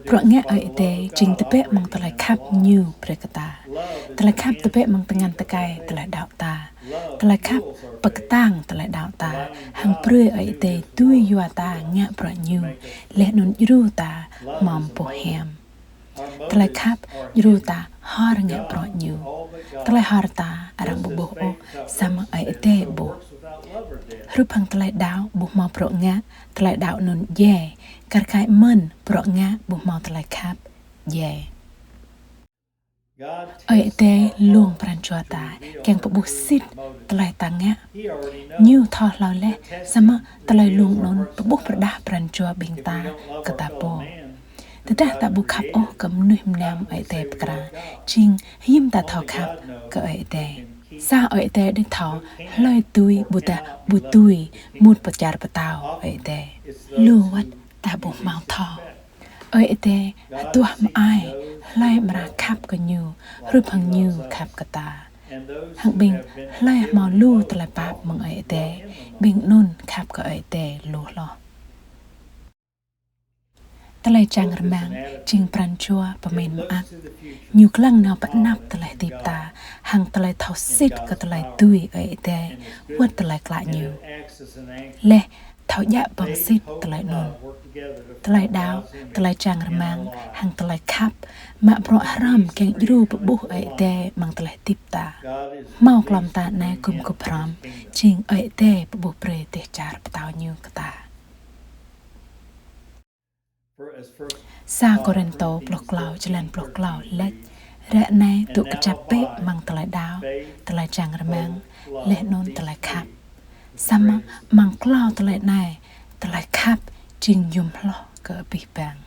Bruă ngă Ơi Adai jing tơbiă mơ̆ng tơlơi khăp Ñu brơi kơ ta. Tơlơi khăp tơbiă mơ̆ng tơngan tơkai tơlơi đaŏ ta. Tơlơi khăp pơkơtang tơlơi đaŏ ta, hăng brơi Ơi Adai dưi yua ta ngă bruă Ñu, laih anŭn djru ta hmâo boh hiam. Tơlơi khăp djru ta hor ngă bruă Ñu. Tơlơi hor ta arăng ƀu ƀuh ôh, samơ̆ Ơi Adai ƀuh. Hrup hăng tơlơi đaŏ ƀu hmâo bruă ngă, tơlơi đaŏ anŭn djai, kar kaĭ mơ̆n bruă ngă ƀu hmâo tơlơi khăp djai. Ơi Adai lông pran jua ta, kiăng pơƀuh sĭt tơlơi ta ngă. Ñu thâo hlâo laih, samơ̆ tơlơi lông anŭn pơƀuh pơrơđah pran jua ƀing ta kơ ta pô. Tơdah ta ƀu khăp ôh kơ mơnuih mơnam Ơi Adai pơkra, jing hiư̆m ta thâo khăp kơ Ơi Adai. Sa Ơi Adai đôč thâo hlơi dưi ƀôdah ƀu dưi mŭt pơ čar pơtao Ơi Adai. Lu wơ̆t ta ƀu hmâo thâo. Ơi Adai hơduah mơai hlơi amra khăp kơ Ñu, hrup hăng Ñu khăp kơ ta. Hăng ƀing hlơi hmâo lu tơlơi pap mơ̆ng Ơi Adai, ƀing anŭn khăp kơ Ơi Adai lu hloh. Tơlơi čang rơmang jing pran jua pơmĭn mơak. Ñu lăng nao pơ anăp tơlơi hơdip ta, hăng tơlơi thâo sĭt kơ tơlơi dưi Ơi Adai, wơ̆t tơlơi klă Ñu. Laih thâo djă̱ ƀơ̆ng sĭt tơlơi anŭn. Tơlơi đaŏ, tơlơi čang rơmang, hăng tơlơi khăp, mă bruă hrŏm kiăng djru pơƀuh Ơi Adai amăng tơlơi hơdip ta. Hmâo klŏm ta anai gum gơ̆p hrŏm, jing Ơi Adai pơƀuh brơi dêh čar pơtao Ñu kơ ta. Sa Kôrintô pluh klâo, jơlan pluh klâo laĭ: Ră anai dŏ kơjăp bĕ amăng tơlơi đaŏ, tơlơi čang rơmang, laih anŭn tơlơi khăp. Samơ̆ amăng klâo tơlơi anai, tơlơi khăp jing yôm hloh kơ abih bang.